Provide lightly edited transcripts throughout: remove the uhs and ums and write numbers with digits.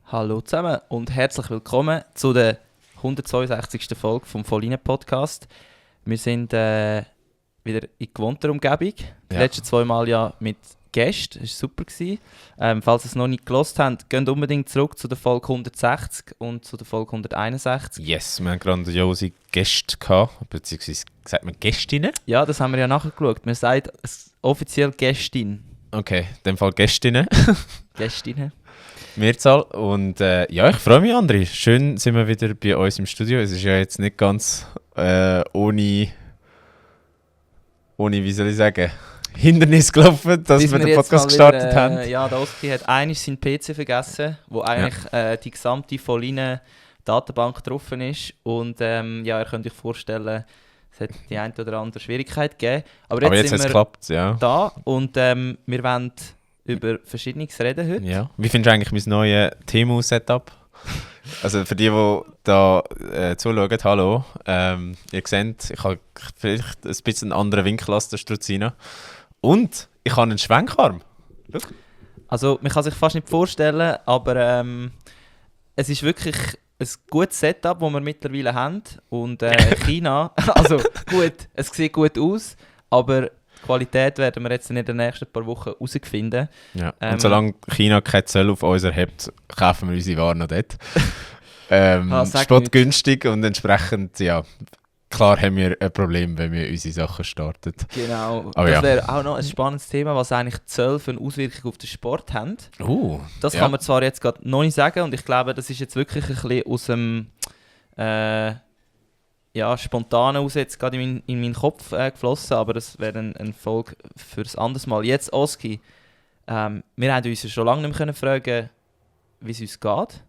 Hallo zusammen und herzlich willkommen zu der 162. Folge vom Vollinen Podcast. Wir sind wieder in gewohnter Umgebung. Die letzten 2 Mal ja mit Gästen, das war super. Falls ihr es noch nicht gehört habt, geht unbedingt zurück zu der Folge 160 und zu der Folge 161. Yes, wir hatten grandiose Gäste gehabt, beziehungsweise sagt man Gästinnen? Ja, das haben wir ja nachgeschaut. Man sagt offiziell Gästin. Okay, in dem Fall Gästinnen. Gästinnen. Mehrzahl. Und ja, ich freue mich, André. Schön sind wir wieder bei uns im Studio. Es ist ja jetzt nicht ganz ohne, wie soll ich sagen, Hindernis gelaufen, dass wir den Podcast gestartet haben. Ja, der Oski hat eigentlich seinen PC vergessen, wo eigentlich die gesamte Vollinen Datenbank drauf ist. Und ja, ihr könnt euch vorstellen, es hat die eine oder andere Schwierigkeit gegeben. Aber jetzt sind wir geklappt, ja. da und wir wollen über Verschiedenes reden heute. Ja. Wie findest du eigentlich mein neues Temu-Setup? Also für die da zuschauen, hallo. Ihr seht, ich habe vielleicht ein bisschen einen anderen Winkel als der Struzino. Und ich habe einen Schwenkarm. Schau. Also man kann sich fast nicht vorstellen, aber es ist wirklich ein gutes Setup, das wir mittlerweile haben. Und China, also gut, es sieht gut aus, aber die Qualität werden wir jetzt in den nächsten paar Wochen herausfinden. Ja. Und solange China kein Zoll auf uns erhebt, kaufen wir unsere Waren noch dort. Spottgünstig und entsprechend, ja, klar haben wir ein Problem, wenn wir unsere Sachen starten. Genau, aber das wäre auch noch ein spannendes Thema, was eigentlich Zölle für eine Auswirkung auf den Sport haben. Das kann man zwar jetzt gerade noch nicht sagen und ich glaube, das ist jetzt wirklich ein bisschen aus dem spontan aus jetzt gerade in meinen Kopf geflossen, aber das wäre eine Folge für ein anderes Mal. Jetzt, Oski, wir haben uns ja schon lange nicht mehr fragen, wie es uns geht.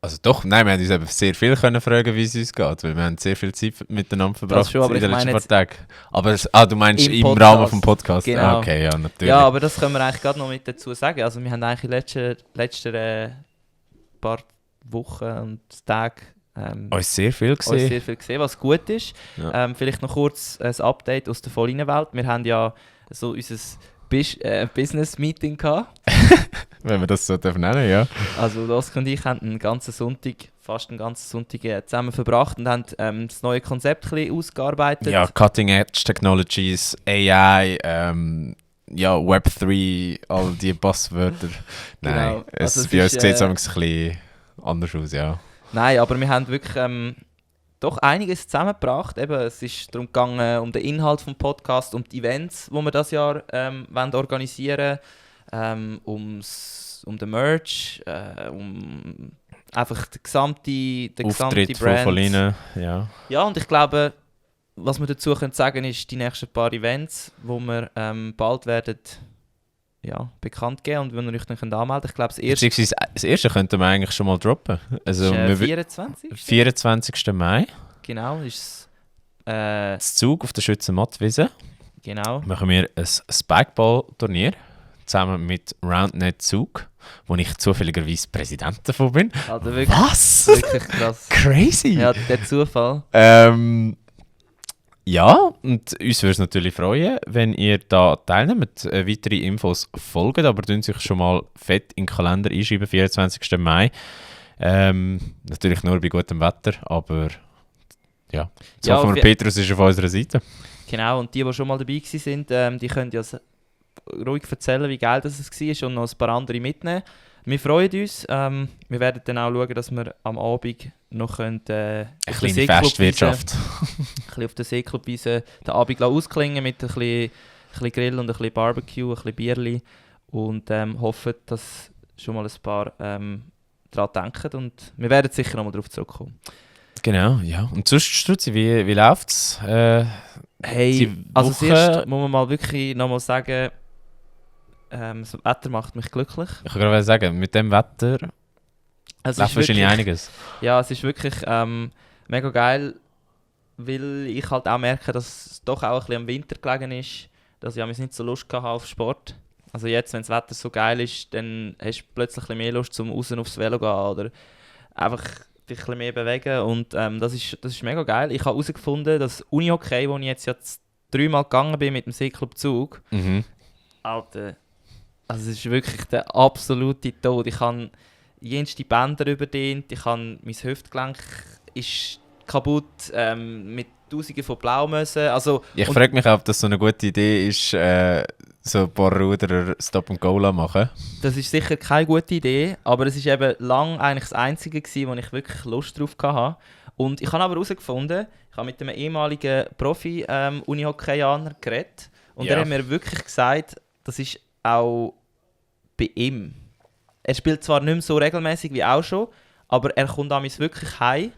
Also doch, nein, wir haben uns eben sehr viel können fragen, wie es uns geht, weil wir haben sehr viel Zeit miteinander verbracht schon, aber in den ich letzten meine paar Tagen. Aber du meinst im Podcast. Rahmen des Podcasts? Genau. Okay, ja, natürlich. Ja, aber das können wir eigentlich gerade noch mit dazu sagen. Also wir haben eigentlich in den letzten paar Wochen und Tagen uns sehr viel gesehen, was gut ist. Ja. Vielleicht noch kurz ein Update aus der Vollinen-Welt. Wir haben ja so unser Business-Meeting gehabt. Wenn wir das so nennen, ja. Also Oskar und ich haben fast einen ganzen Sonntag zusammen verbracht und haben das neue Konzept ein bisschen ausgearbeitet. Ja, Cutting Edge Technologies, AI, Web3, all die Buzzwörter. Nein, Genau. Also bei uns sieht es ein bisschen anders aus, ja. Nein, aber wir haben wirklich doch einiges zusammengebracht. Eben, es ist darum gegangen, um den Inhalt des Podcasts, um die Events, die wir das Jahr organisieren wollen, um den Merch, um einfach den gesamte Auftritt Brand. von Vollinen, ja. Ja, und ich glaube, was wir dazu sagen können, ist die nächsten paar Events, die wir bald werden bekannt geben und wenn ihr euch dann anmelden könnt. Ich glaube, das erste könnten wir eigentlich schon mal droppen. Also, ist 24. 24. Mai. Genau, ist das Zug auf der Schützenmattwiese. Genau. Machen wir ein Spikeball-Turnier zusammen mit Roundnet Zug, wo ich zufälligerweise Präsident davon bin. Also wirklich, was? Wirklich krass. Crazy! Ja, der Zufall. Ja, und uns würde es natürlich freuen, wenn ihr da teilnehmt. Weitere Infos folgen, aber tun sich schon mal fett in den Kalender einschreiben, 24. Mai. Natürlich nur bei gutem Wetter, aber ja. Das hoffen wir, Petrus ist auf unserer Seite. Genau, und die schon mal dabei waren, die können ja ruhig erzählen, wie geil das war und noch ein paar andere mitnehmen. Wir freuen uns. Wir werden dann auch schauen, dass wir am Abend noch eine kleine Festwirtschaft. ein bisschen auf der Seeklubwiese den Abend ausklingen mit ein bisschen Grill und ein bisschen Barbecue, ein bisschen Bierli und hoffen, dass schon mal ein paar daran denken und wir werden sicher noch mal darauf zurückkommen. Genau, ja. Und sonst, Struzzi, wie läuft es? Hey, also zuerst muss man mal wirklich noch mal sagen, das Wetter macht mich glücklich. Ich kann gerade sagen, mit dem Wetter läuft wahrscheinlich einiges. Ja, es ist wirklich mega geil, weil ich halt auch merke, dass es doch auch ein bisschen am Winter gelegen ist, dass ich nicht so Lust hatte auf Sport. Also jetzt, wenn das Wetter so geil ist, dann hast du plötzlich ein bisschen mehr Lust, zum raus aufs Velo zu gehen oder einfach dich ein bisschen mehr bewegen und das ist mega geil. Ich habe herausgefunden, dass Unihockey, wo ich jetzt 3-mal gegangen bin mit dem Seeclub Zug, Alter, also es ist wirklich der absolute Tod. jenste Bänder überdehnt, ich habe mein Hüftgelenk ist kaputt, mit Tausenden von Blaumösen. Also, Ich frage mich, ob das so eine gute Idee ist, so ein paar Ruderer Stop and Go machen. das ist sicher keine gute Idee, aber es ist eben lang eigentlich das Einzige gewesen, wo ich wirklich Lust drauf hatte. Und ich habe aber herausgefunden, ich habe mit einem ehemaligen Profi-Unihockeyaner geredet und Ja. er hat mir wirklich gesagt, das ist auch bei ihm. Er spielt zwar nicht mehr so regelmäßig wie auch schon, aber er kommt damals wirklich heim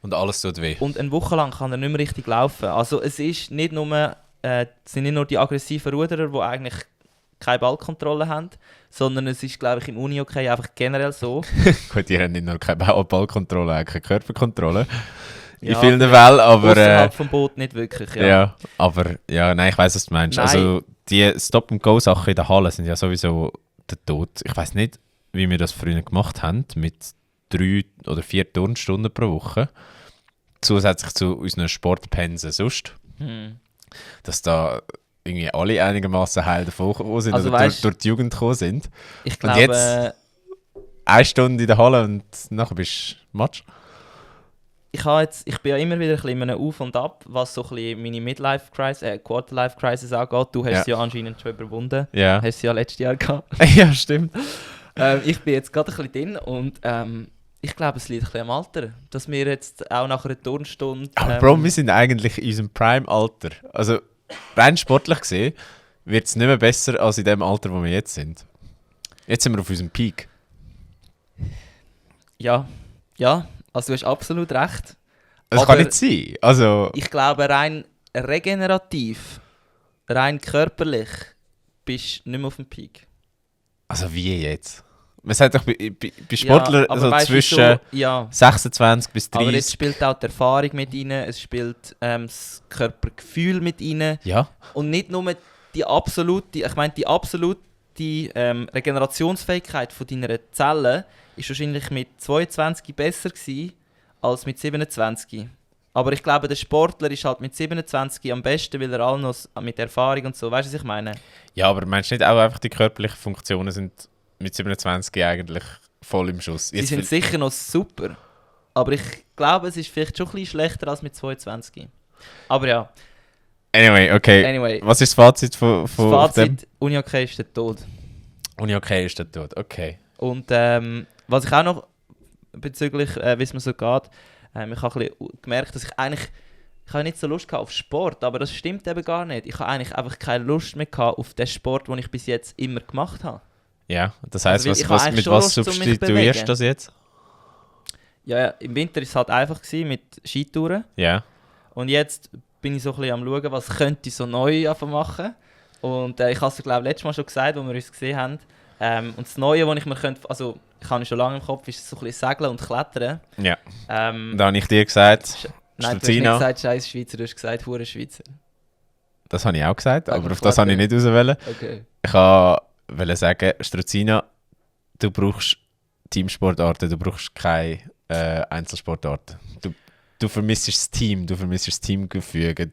Und alles tut weh. und eine Woche lang kann er nicht mehr richtig laufen. Also es ist nicht nur, es sind nicht nur die aggressiven Ruderer, die eigentlich keine Ballkontrolle haben, sondern es ist, glaube ich, im Unihockey einfach generell so. Gut, die haben nicht nur keine Ballkontrolle, auch keine Körperkontrolle. In Ja, vielen Fällen, aber... Außerhalb vom Boot nicht wirklich, ja. Ja, aber ja, nein, ich weiss, was du meinst. Nein. Also die Stop-and-Go-Sachen in der Halle sind ja sowieso der Tod. Ich weiss nicht, wie wir das früher gemacht haben, mit 3 oder 4 Turnstunden pro Woche. Zusätzlich zu unseren Sportpensen sonst. Hm. Dass da irgendwie alle einigermaßen heil davon gekommen sind Also oder weißt- durch die Jugend gekommen sind. Ich Und glaube, jetzt- 1 Stunde in der Halle und nachher bist du Matsch. ich bin ja immer wieder ein bisschen in einem Auf und Ab, was so ein bisschen meine Midlife-Crisis, Quarter-Life-Crisis angeht. Du hast Ja. sie ja anscheinend schon überwunden. Ja. Hast sie ja letztes Jahr gehabt. Ja, stimmt. Ich bin jetzt gerade ein bisschen drin und ich glaube, es liegt ein bisschen am Alter, dass wir jetzt auch nach einer Turnstunde... Aber Bro, wir sind eigentlich in unserem Prime-Alter. Also rein sportlich gesehen wird es nicht mehr besser als in dem Alter, wo wir jetzt sind. Jetzt sind wir auf unserem Peak. ja, also du hast absolut recht. Das Aber- kann nicht sein. Also, Ich glaube, rein regenerativ, rein körperlich, bist du nicht mehr auf dem Peak. also wie jetzt? Man sagt doch bei Sportlern aber so weißt du, zwischen so, ja, 26 bis aber 30. jetzt spielt auch die Erfahrung mit rein, es spielt das Körpergefühl mit rein Ja, und nicht nur die absolute, ich meine die absolute Regenerationsfähigkeit von deiner Zellen ist wahrscheinlich mit 22 besser gewesen als mit 27. Aber ich glaube, der Sportler ist halt mit 27 am besten, weil er auch noch mit Erfahrung und so, weißt du, was ich meine? ja, aber meinst du nicht auch einfach, die körperlichen Funktionen sind mit 27 eigentlich voll im Schuss? Sie sind sicher noch super, aber ich glaube, es ist vielleicht schon ein bisschen schlechter als mit 22. Aber ja, Anyway, okay. anyway, Was ist das Fazit von das dem? Fazit, Unihockey ist der Tod. Uni okay ist der Tod, okay. Und was ich auch noch bezüglich, wie es mir so geht, ich habe ein bisschen gemerkt, dass ich habe nicht so Lust gehabt auf Sport, aber das stimmt eben gar nicht. Ich habe eigentlich einfach keine Lust mehr gehabt auf den Sport, den ich bis jetzt immer gemacht habe. Ja, das heisst, Also, ich habe eigentlich mit schon was Lust, um mich substituierst bewegen. du das jetzt? Ja, im Winter war es halt einfach gewesen mit Skitouren. Ja. Und jetzt bin ich so ein bisschen am schauen, was könnte ich so neu machen. Und ich habe es, glaube ich, letztes Mal schon gesagt, als wir uns gesehen haben. Und das Neue, was ich mir könnte, also ich habe es schon lange im Kopf, ist so ein bisschen Segeln und Klettern. Ja. Ähm, Da habe ich dir gesagt, Nein, du hast nicht Struzina. gesagt scheiß Schweizer, du hast gesagt hure Schweizer. Das habe ich auch gesagt, Wegen aber dem auf das habe ich nicht auswählen. Okay. Ich wollte sagen, Struzina, du brauchst Teamsportarten, du brauchst keine Einzelsportarten. Du vermisst das Team, du vermisst das Teamgefüge.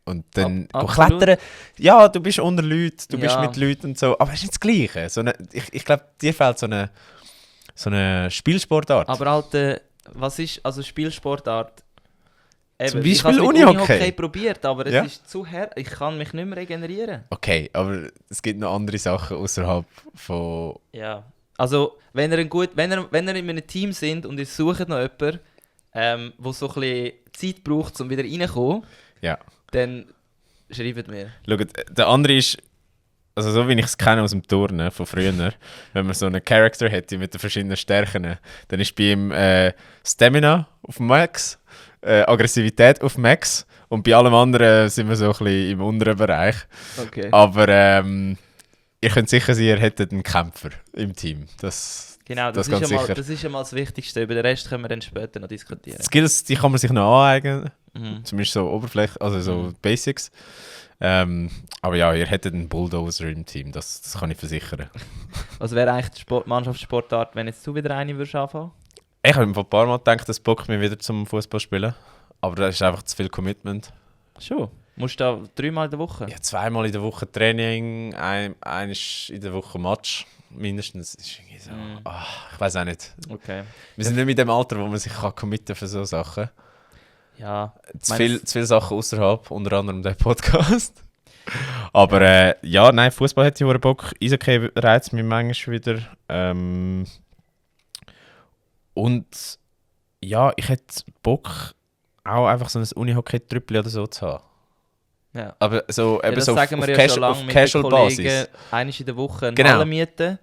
Und dann Absolut. klettern, ja, du bist unter Leuten, du bist Ja. mit Leuten und so, aber es ist nicht das Gleiche. Ich glaube, dir fehlt so eine Spielsportart. Aber halt, was ist, also Spielsportart? Zum ich Beispiel habe es mit Unihockey. probiert, aber es Ja. ist zu hart, ich kann mich nicht mehr regenerieren. Okay, aber es gibt noch andere Sachen außerhalb von... Ja. Also, wenn ihr in einem Team sind und ihr sucht noch jemanden, wo so ein bisschen Zeit braucht, um wieder reinzukommen, Ja. dann schreibt mir. Schaut, der andere ist, also so wie ich es kenne aus dem Turnen von früher, wenn man so einen Charakter hätte mit den verschiedenen Stärken, dann ist bei ihm Stamina auf Max, Aggressivität auf Max und bei allem anderen sind wir so ein bisschen im unteren Bereich. Okay. Aber ihr könnt sicher sein, ihr hättet einen Kämpfer im Team. Genau, das das, ganz ist ja mal, sicher. das ist ja mal das Wichtigste. Über den Rest können wir dann später noch diskutieren. Skills, die kann man sich noch aneignen, Mhm. zumindest so Oberfläche, also so Basics. Aber ja, ihr hättet einen Bulldozer im Team, das kann ich versichern. Was wäre eigentlich die Mannschaftssportart, wenn jetzt du wieder eine würdest anfangen? Ich habe mir vor ein paar Mal gedacht, das bockt mich wieder zum Fußball spielen. Aber das ist einfach zu viel Commitment. Schon. Musst du da 3-mal in der Woche? Ja, 2-mal in der Woche Training, einmal in der Woche Match. mindestens. Ist irgendwie so, ich weiß auch nicht. Okay. Wir sind nicht mit dem Alter, wo man sich kann committen für so Sachen. Ja. Zu viele Sachen außerhalb, unter anderem der Podcast. Aber ja, nein, Fußball hätte ich auch Bock. Eishockey reizt mich manchmal wieder. Und ja, ich hätte Bock, auch einfach so ein Unihockey-Trüppli oder so zu haben. Ja. Aber so, Ja, eben das so sagen wir ja schon lange mit den Kollegen. Einmal in der Woche eine Halle mieten.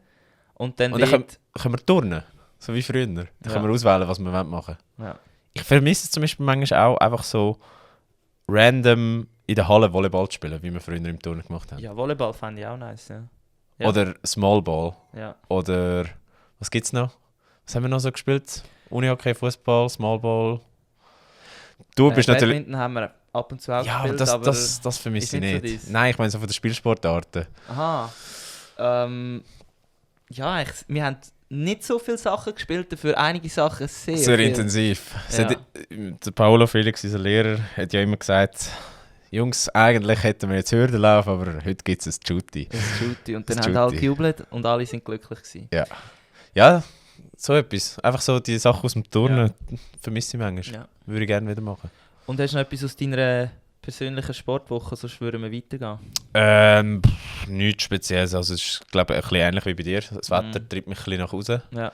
Und dann Und dann können wir turnen, so wie früher. Dann können wir auswählen, was wir machen wollen. Ja. Ich vermisse es zum Beispiel manchmal auch, einfach so random in der Halle Volleyball zu spielen, wie wir früher im Turnen gemacht haben. Ja, Volleyball fand ich auch nice. Ja. Oder Smallball. Ja. Oder, was gibt's noch? Was haben wir noch so gespielt? Unihockey, Fußball, Smallball. Du bist natürlich... Badminton haben wir ab und zu auch ja, gespielt, aber das vermisse ich nicht nicht. so Nein, ich meine so von den Spielsportarten. Aha. Ja, wir haben nicht so viele Sachen gespielt, dafür einige Sachen sehr viel. Intensiv. Ja. Der Paolo Felix, unser Lehrer, hat ja immer gesagt, Jungs, eigentlich hätten wir jetzt Hürdenlauf, aber heute gibt es ein Juti. Und dann haben alle gejubelt und alle sind glücklich gewesen. Ja, so etwas. Einfach so die Sachen aus dem Turnen vermisse ich manchmal. Ja. Würde ich gerne wieder machen. Und hast du noch etwas aus deiner persönlichen Sportwoche, sonst würden wir weitergehen? Nichts Spezielles. Also es ist, glaube ich, ein bisschen ähnlich wie bei dir. Das Wetter treibt mich ein bisschen nach Hause. Ja.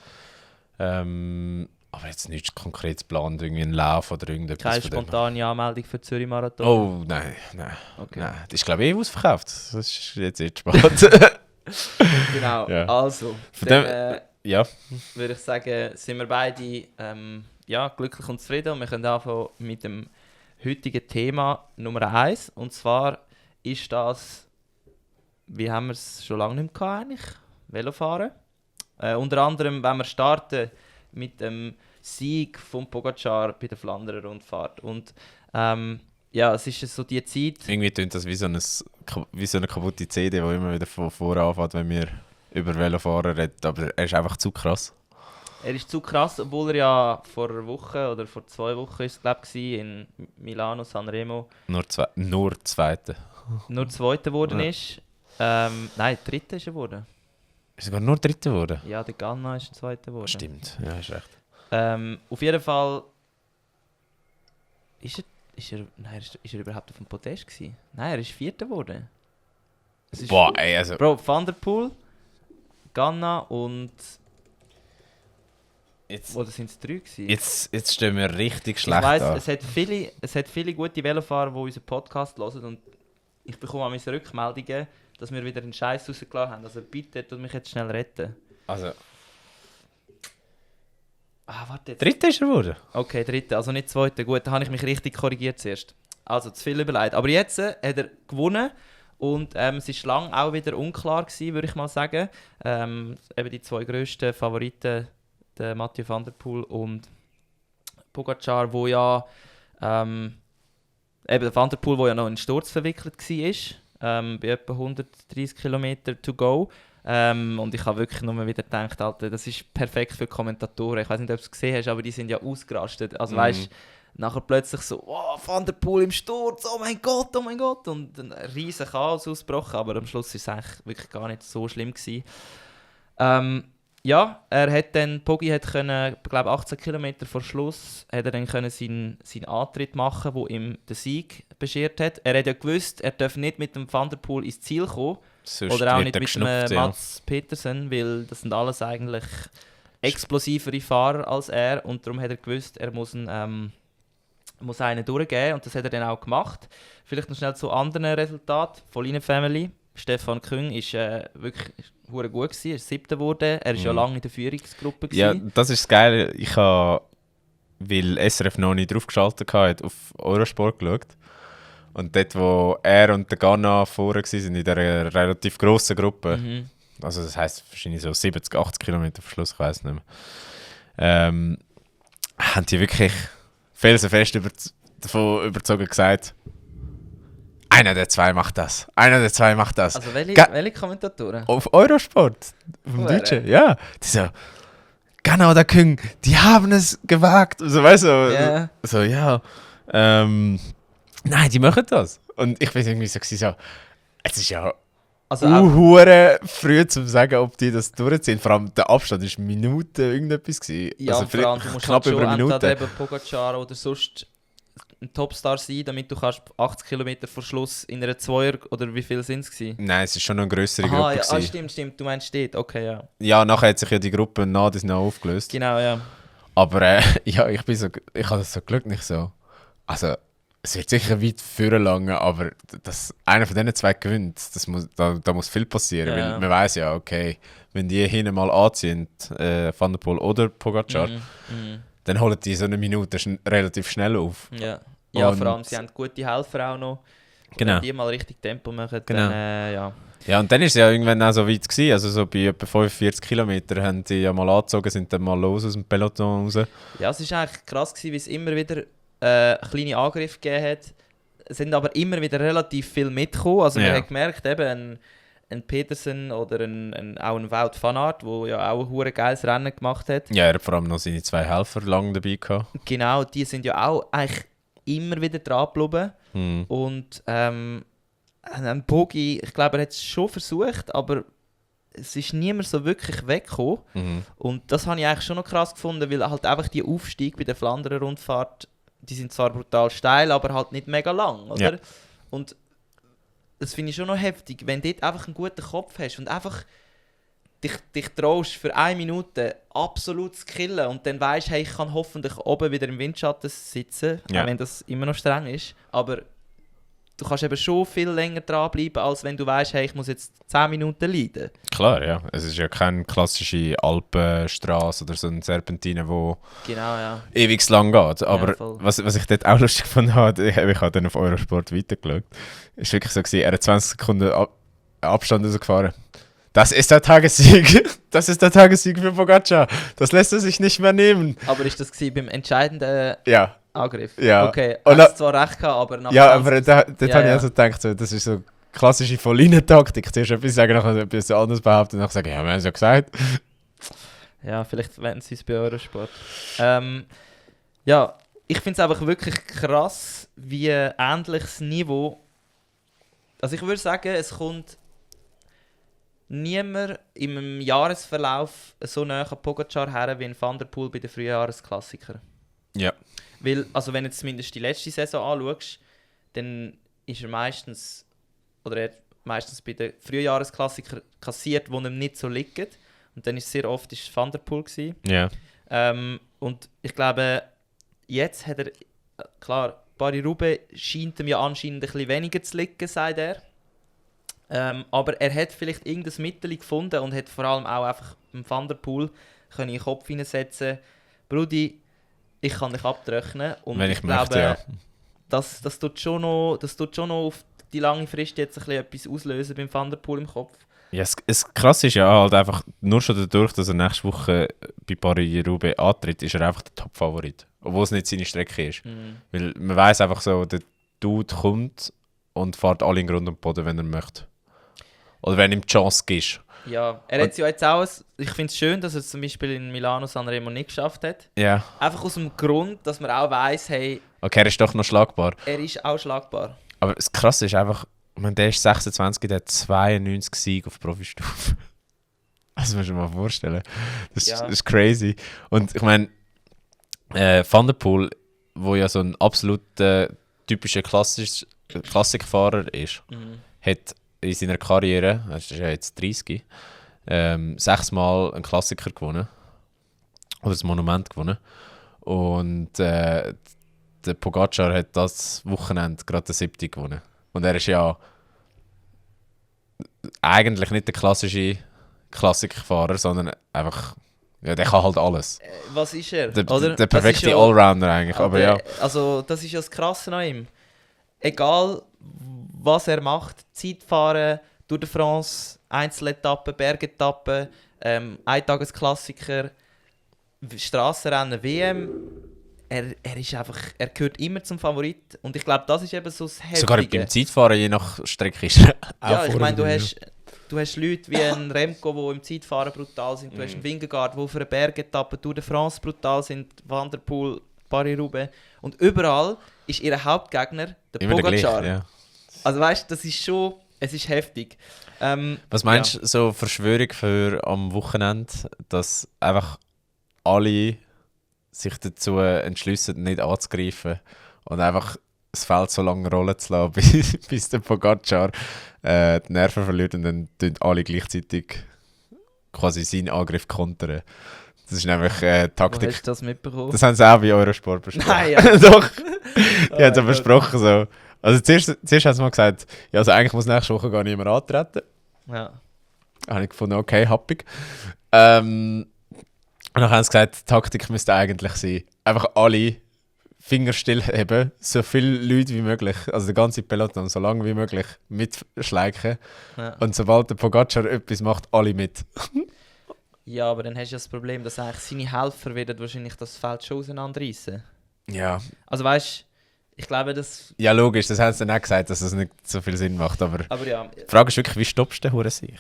Aber jetzt nichts konkretes geplant, irgendwie ein Lauf oder irgendetwas. Keine spontane Anmeldung für Zürich-Marathon? Oh, nein. Okay. Nein. Das ist, glaube ich, ausverkauft. Das ist jetzt spät. Genau, Ja. also. Von Dann ja. würde ich sagen, sind wir beide glücklich und zufrieden. Und wir können anfangen mit dem heutigen Thema Nummer 1. Und zwar ist das, wie haben wir es schon lange nicht mehr gehabt, eigentlich? Velofahren. Unter anderem, wenn wir starten mit dem Sieg von Pogacar bei der Flanderer Rundfahrt. Und es ist so die Zeit... Irgendwie klingt das wie so eine kaputte CD, die immer wieder von vorne anfängt, wenn wir über Velofahren reden. Aber er ist einfach zu krass. Er ist zu krass, obwohl er ja vor einer Woche oder vor 2 Wochen ist, in Milano, Sanremo Nur Zweite. nur Zweiter geworden ist. Nein, Dritter ist er geworden. Ist sogar nur Dritte geworden? Ja, der Ganna ist Zweiter geworden. Stimmt, ja, hast recht. Auf jeden Fall ist er überhaupt auf dem Podest gewesen? Nein, er ist Vierter geworden. Boah, ey, also... Bro, Van der Poel, Ganna und... Oder sind es 3 gewesen? Jetzt stehen wir richtig Ich schlecht weiss, an. es hat viele gute Velofahrer, die unseren Podcast hören und ich bekomme auch meine Rückmeldungen, dass wir wieder einen Scheiß rausgelassen haben. Also bitte, tut mich jetzt schnell retten. Also... warte jetzt. Dritte ist er geworden? Okay, Dritter, also nicht Zweiter. Gut, da habe ich mich richtig korrigiert zuerst. Also zu viel überlegt. Aber jetzt hat er gewonnen und es war lange auch wieder unklar gewesen, würde ich mal sagen. Eben die 2 grössten Favoriten, der Mathieu van der Poel und Pogacar, wo ja eben der Van der Poel, wo ja noch in den Sturz verwickelt war, bei etwa 130 km to go. Und ich habe wirklich nur wieder gedacht, Alter, das ist perfekt für Kommentatoren. Ich weiß nicht, ob du es gesehen hast, aber die sind ja ausgerastet. Also weißt, nachher plötzlich so, oh, Van der Poel im Sturz, oh mein Gott. Und ein riesen Chaos ausgebrochen, aber am Schluss war es eigentlich wirklich gar nicht so schlimm gewesen. Poggi hat können, glaube 18 Kilometer vor Schluss, hat er dann können seinen Antritt machen, wo ihm den Sieg beschert hat. Er hat ja gewusst, er darf nicht mit dem Van der Poel ins Ziel kommen. Sonst oder auch nicht mit dem ja. Mats Petersen, weil das sind alles eigentlich explosivere Fahrer als er und darum hat er gewusst, er muss einen durchgeben und das hat er dann auch gemacht. Vielleicht noch schnell zu anderen Resultaten von Line Family. Stefan Küng ist wirklich gut gewesen, er ist 7. geworden, er war ja lange in der Führungsgruppe gewesen. Ja, das ist das Geile. Ich habe, weil SRF noch nicht draufgeschaltet hat, auf Eurosport geschaut. Und dort, wo er und der Ganna vorne waren, in dieser relativ grossen Gruppe, also das heisst wahrscheinlich so 70, 80 Kilometer vor Schluss, ich weiss nicht mehr, haben die wirklich felsenfest davon überzogen gesagt, einer der zwei macht das. Also welche Kommentatoren? Auf Eurosport, vom Deutschen, ja. Die so, Ganna oder Küng, die haben es gewagt. So, weißt du, Yeah. so, ja. Nein, die machen das. Und ich bin irgendwie so, es ist ja Also auch, hure früh zu sagen, ob die das durchziehen. Vor allem der Abstand ist Minuten irgendetwas gewesen. ja, Also vor allem, du musst knapp halt über schon eine entweder Minute. eben Pogacar oder sonst ein Topstar sein, damit du kannst 80 Kilometer vor Schluss in einer Zweier, oder wie viel sind es gewesen? Nein, es war schon noch eine grössere Aha, Gruppe. ja, Gewesen. stimmt, du meinst steht, okay, ja. Ja, nachher hat sich ja die Gruppe nach und nach aufgelöst. Genau, ja. Aber ja, ich habe das so Glück nicht so. Also, es wird sicher weit führen lange, aber dass einer von diesen zwei gewinnt, da muss viel passieren. Ja. Weil man weiß ja, okay, wenn die hinten mal anziehen, Van der Poel oder Pogacar, dann holen die so eine Minute relativ schnell auf. Ja. Ja, Und- vor allem, sie haben gute Helfer auch noch. Genau. Wenn die mal richtig Tempo machen, Genau. dann ja. Ja, und dann ist es ja irgendwann auch so weit gewesen, also so bei etwa 45 Kilometern haben die ja mal angezogen, sind dann mal los aus dem Peloton raus. Ja, es war eigentlich krass gewesen, wie es immer wieder kleine Angriffe gegeben hat. Es sind aber immer wieder relativ viel mitgekommen. Also man Ja. hat gemerkt, eben ein Petersen oder auch ein Wout van Aert, der ja auch ein hure geiles Rennen gemacht hat. Ja, er hat vor allem noch seine zwei Helfer lang dabei gehabt. Genau, die sind ja auch eigentlich immer wieder dran geblieben. Hm. Und ein Bogi, ich glaube, er hat es schon versucht, aber es ist niemand so wirklich weggekommen. Mhm. Und das habe ich eigentlich schon noch krass gefunden, weil halt einfach die Aufstiege bei der Flandern-Rundfahrt, die sind zwar brutal steil, aber halt nicht mega lang, oder? Ja. Und das finde ich schon noch heftig, wenn du dort einfach einen guten Kopf hast und einfach dich traust, für 1 Minute absolut zu killen und dann weißt, hey, ich kann hoffentlich oben wieder im Windschatten sitzen, Ja. auch wenn das immer noch streng ist, aber du kannst eben schon viel länger dranbleiben, als wenn du weißt, hey, ich muss jetzt 10 Minuten leiden. Klar, ja. Es ist ja keine klassische Alpenstraße oder so ein Serpentine, wo Genau, ja. ewig lang geht. Aber voll. was ich dort auch lustig gefunden habe, ich habe dann auf Eurosport weitergeschaut, ist wirklich so gewesen, er hat 20 Sekunden Abstand rausgefahren. Das ist der Tagessieg. Das ist der Tagessieg für Pogacar. Das lässt er sich nicht mehr nehmen. Aber ist das gewesen beim entscheidenden Ja, Angriff? Ja. Okay, Und hast zwar recht gehabt, aber nach ja 20 aber dort Ja, habe ich ja. also gedacht, so, das ist so klassische Volline-Taktik. Zuerst etwas sagen, nachher etwas anderes behaupten und dann sagen, ja, wir haben es ja gesagt. Ja, vielleicht wenden sie es bei Eurosport. Ja, ich finde es einfach wirklich krass, wie ähnliches Niveau. Also ich würde sagen, es kommt niemand im Jahresverlauf so nah an Pogacar her wie ein Van der Poel bei den Frühjahresklassiker. Ja. Weil, also wenn du jetzt zumindest die letzte Saison anschaust, dann ist er meistens bei den Frühjahresklassiker kassiert, wo ihm nicht so liegen. Und dann ist sehr oft Van der Poel gewesen. Ja. Und ich glaube, jetzt hat er, klar, Paris-Roubaix scheint ihm ja anscheinend ein bisschen weniger zu liegen, sagt er. Aber er hat vielleicht irgendein Mittel gefunden und hat vor allem auch einfach im Van der Poel in den Kopf hineinsetzen, Brudi, ich kann dich abtrocknen. Und Wenn ich möchte, ja. das tut schon noch auf die lange Frist jetzt ein bisschen etwas auslösen beim Van der Poel im Kopf. Ja, es krass ist ja halt einfach, nur schon dadurch, dass er nächste Woche bei Paris-Roubaix antritt, ist er einfach der Top-Favorit. Obwohl es nicht seine Strecke ist. Weil man weiß einfach so, der Dude kommt und fährt alle in Grund und Boden, wenn er möchte. Oder wenn ihm die Chance gibst. Ja, er hat es ja jetzt auch, ich finde es schön, dass er es zum Beispiel in Milano Sanremo nicht geschafft hat. Ja. Einfach aus dem Grund, dass man auch weiss, hey, Okay, er ist doch noch schlagbar. er ist auch schlagbar. Aber das Krasse ist einfach, ich meine, der ist 26, der hat 92 Siege auf Profistufe. Das musst du dir mal vorstellen. Das ist crazy. Und ich meine, Van der Poel, der ja so ein absolut typischer Klassikfahrer ist, hat in seiner Karriere, er ist ja jetzt 30, 6-mal einen Klassiker gewonnen. Oder das Monument gewonnen. Und der Pogacar hat das Wochenende gerade den 7. gewonnen. Und er ist ja eigentlich nicht der klassische Klassikfahrer, sondern einfach, ja, der kann halt alles. Was ist er? Der Oder? Das perfekte ist ja- Allrounder eigentlich, aber ja. Also das ist ja das Krasse an ihm. Egal was er macht, Zeitfahren, Tour de France, Einzeletappen, Bergetappen, Eintagesklassiker, Strassenrennen, WM, er ist einfach, er gehört immer zum Favorit und ich glaube, das ist eben so das Heftige. Sogar beim Zeitfahren, je nach Strecke ist er auch Ja, ich vorne meine, drin. du hast Leute wie ein Remco, die im Zeitfahren brutal sind, du hast einen Vingegaard, die für eine Bergetappe Tour de France brutal sind, Van der Poel, Paris-Roubaix und überall ist ihr Hauptgegner der Immer der Pogacar. gleiche, ja. Also weißt du, das ist schon, Es ist heftig. Was meinst du, so Verschwörung für am Wochenende, dass einfach alle sich dazu entschließen, nicht anzugreifen und einfach das Feld so lange rollen zu lassen, bis der Pogacar die Nerven verliert und dann tun alle gleichzeitig quasi seinen Angriff kontern. Das ist nämlich Taktik. Wo hast du das mitbekommen? Das haben sie auch bei Eurosport besprochen. Nein, ja. Doch, Oh die haben es mein besprochen so. Also zuerst haben sie mal gesagt, ja, also eigentlich muss nächste Woche gar niemand antreten. Ja. Habe ich gefunden, okay, happig. Und dann haben sie gesagt, die Taktik müsste eigentlich sein, einfach alle Finger stillheben, so viele Leute wie möglich, also der ganze Peloton so lange wie möglich mitschleichen. Ja. Und sobald der Pogacar etwas macht, alle mit. Ja, aber dann hast du ja das Problem, dass eigentlich seine Helfer werden wahrscheinlich das Feld schon auseinanderreißen. Ja. Also weißt du, ich glaube, das... Ja, logisch, das haben sie dann auch gesagt, dass das nicht so viel Sinn macht, aber ja, die Frage ist wirklich, wie stoppst du den Hure sich?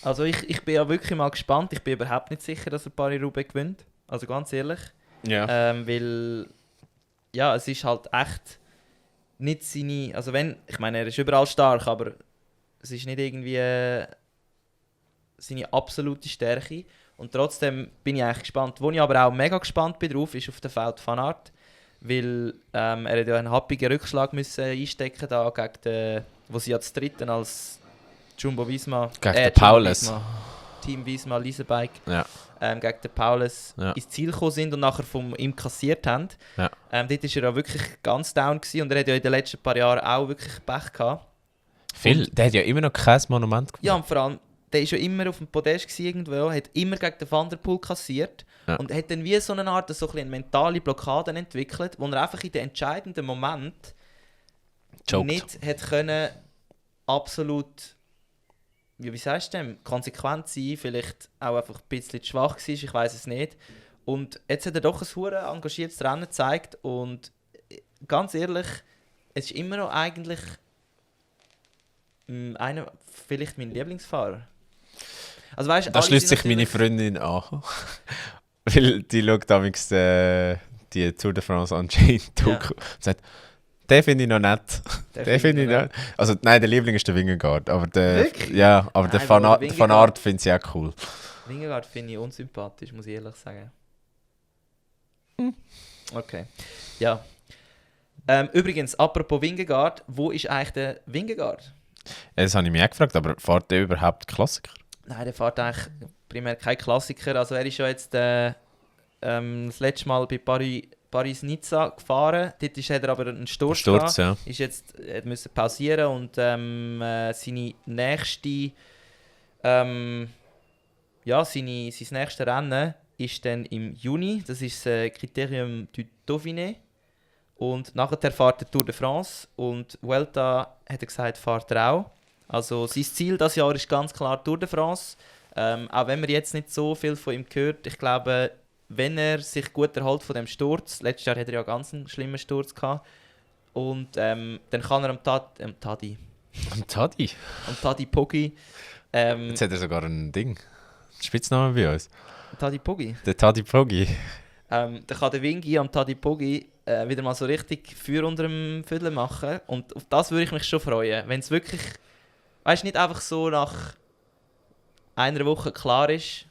also ich bin ja wirklich mal gespannt. Ich bin überhaupt nicht sicher, dass er Paris-Roubaix gewinnt. Also ganz ehrlich. Ja. Weil... Ja, es ist halt echt nicht seine... Also wenn... Ich meine, er ist überall stark, aber es ist nicht irgendwie seine absolute Stärke. Und trotzdem bin ich eigentlich gespannt. Wo ich aber auch mega gespannt bin drauf, ist auf der Wout van Aert. Weil er hat ja einen happigen Rückschlag müssen einstecken da gegen den... Wo sie ja zu dritten als Jumbo-Visma... Gegen den Paulus. Team Visma, Leasebike. Ja. Gegen den Paulus Ja. ins Ziel gekommen sind und nachher von ihm kassiert haben. Ja. Dort war er ja wirklich ganz down gewesen und er hat ja in den letzten paar Jahren auch wirklich Pech gehabt. Phil, der hat ja immer noch kein Monument gewonnen. Ja, und vor allem, der war ja immer auf dem Podest gewesen irgendwo, hat immer gegen den Van der Poel kassiert und hat dann wie so eine Art, so eine mentale Blockade entwickelt, wo er einfach in den entscheidenden Moment nicht hat können absolut, wie sagst du dem, konsequent sein, vielleicht auch einfach ein bisschen zu schwach war, ich weiß es nicht. Und jetzt hat er doch ein hure engagiertes Rennen gezeigt und ganz ehrlich, es ist immer noch eigentlich vielleicht mein Lieblingsfahrer. Also, weißt, Da schließt sich meine Freundin an. Weil die schaut damals die Tour de France anscheinend und sagt, den finde ich noch nett. Den finde ich noch. Also nein, der Liebling ist der Wingegaard. Aber der, ja, aber der Van Aert finde ich auch cool. Wingegaard finde ich unsympathisch, muss ich ehrlich sagen. Okay. Ja. Übrigens, apropos Wingegaard, wo ist eigentlich der Wingegaard? Das habe ich mich auch gefragt, aber fährt der überhaupt Klassiker? Nein, der fährt eigentlich primär kein Klassiker. Also er ist ja jetzt das letzte Mal bei Paris-Nizza gefahren. Dort hat er aber einen Sturz gehabt. Ja. Ist jetzt, er musste pausieren und seine nächste sein nächstes Rennen ist dann im Juni. Das ist das Critérium du Dauphiné. Und nachher fährt er Tour de France und Vuelta, hat er gesagt, fährt er auch. Also sein Ziel dieses Jahr ist ganz klar Tour de France. Auch wenn man jetzt nicht so viel von ihm hört, ich glaube, wenn er sich gut erholt von dem Sturz, letztes Jahr hatte er ja ganz einen schlimmen Sturz gehabt, und dann kann er am Taddy Poggi. Jetzt hat er sogar ein Ding. Spitznamen bei uns. Taddy Poggi. Der Taddy Poggi. Dann kann der Wingi am Taddy Poggi wieder mal so richtig Feuer unter dem Viertel machen. Und auf das würde ich mich schon freuen. Wenn es wirklich, weißt du, nicht einfach so nach einer Woche klar ist,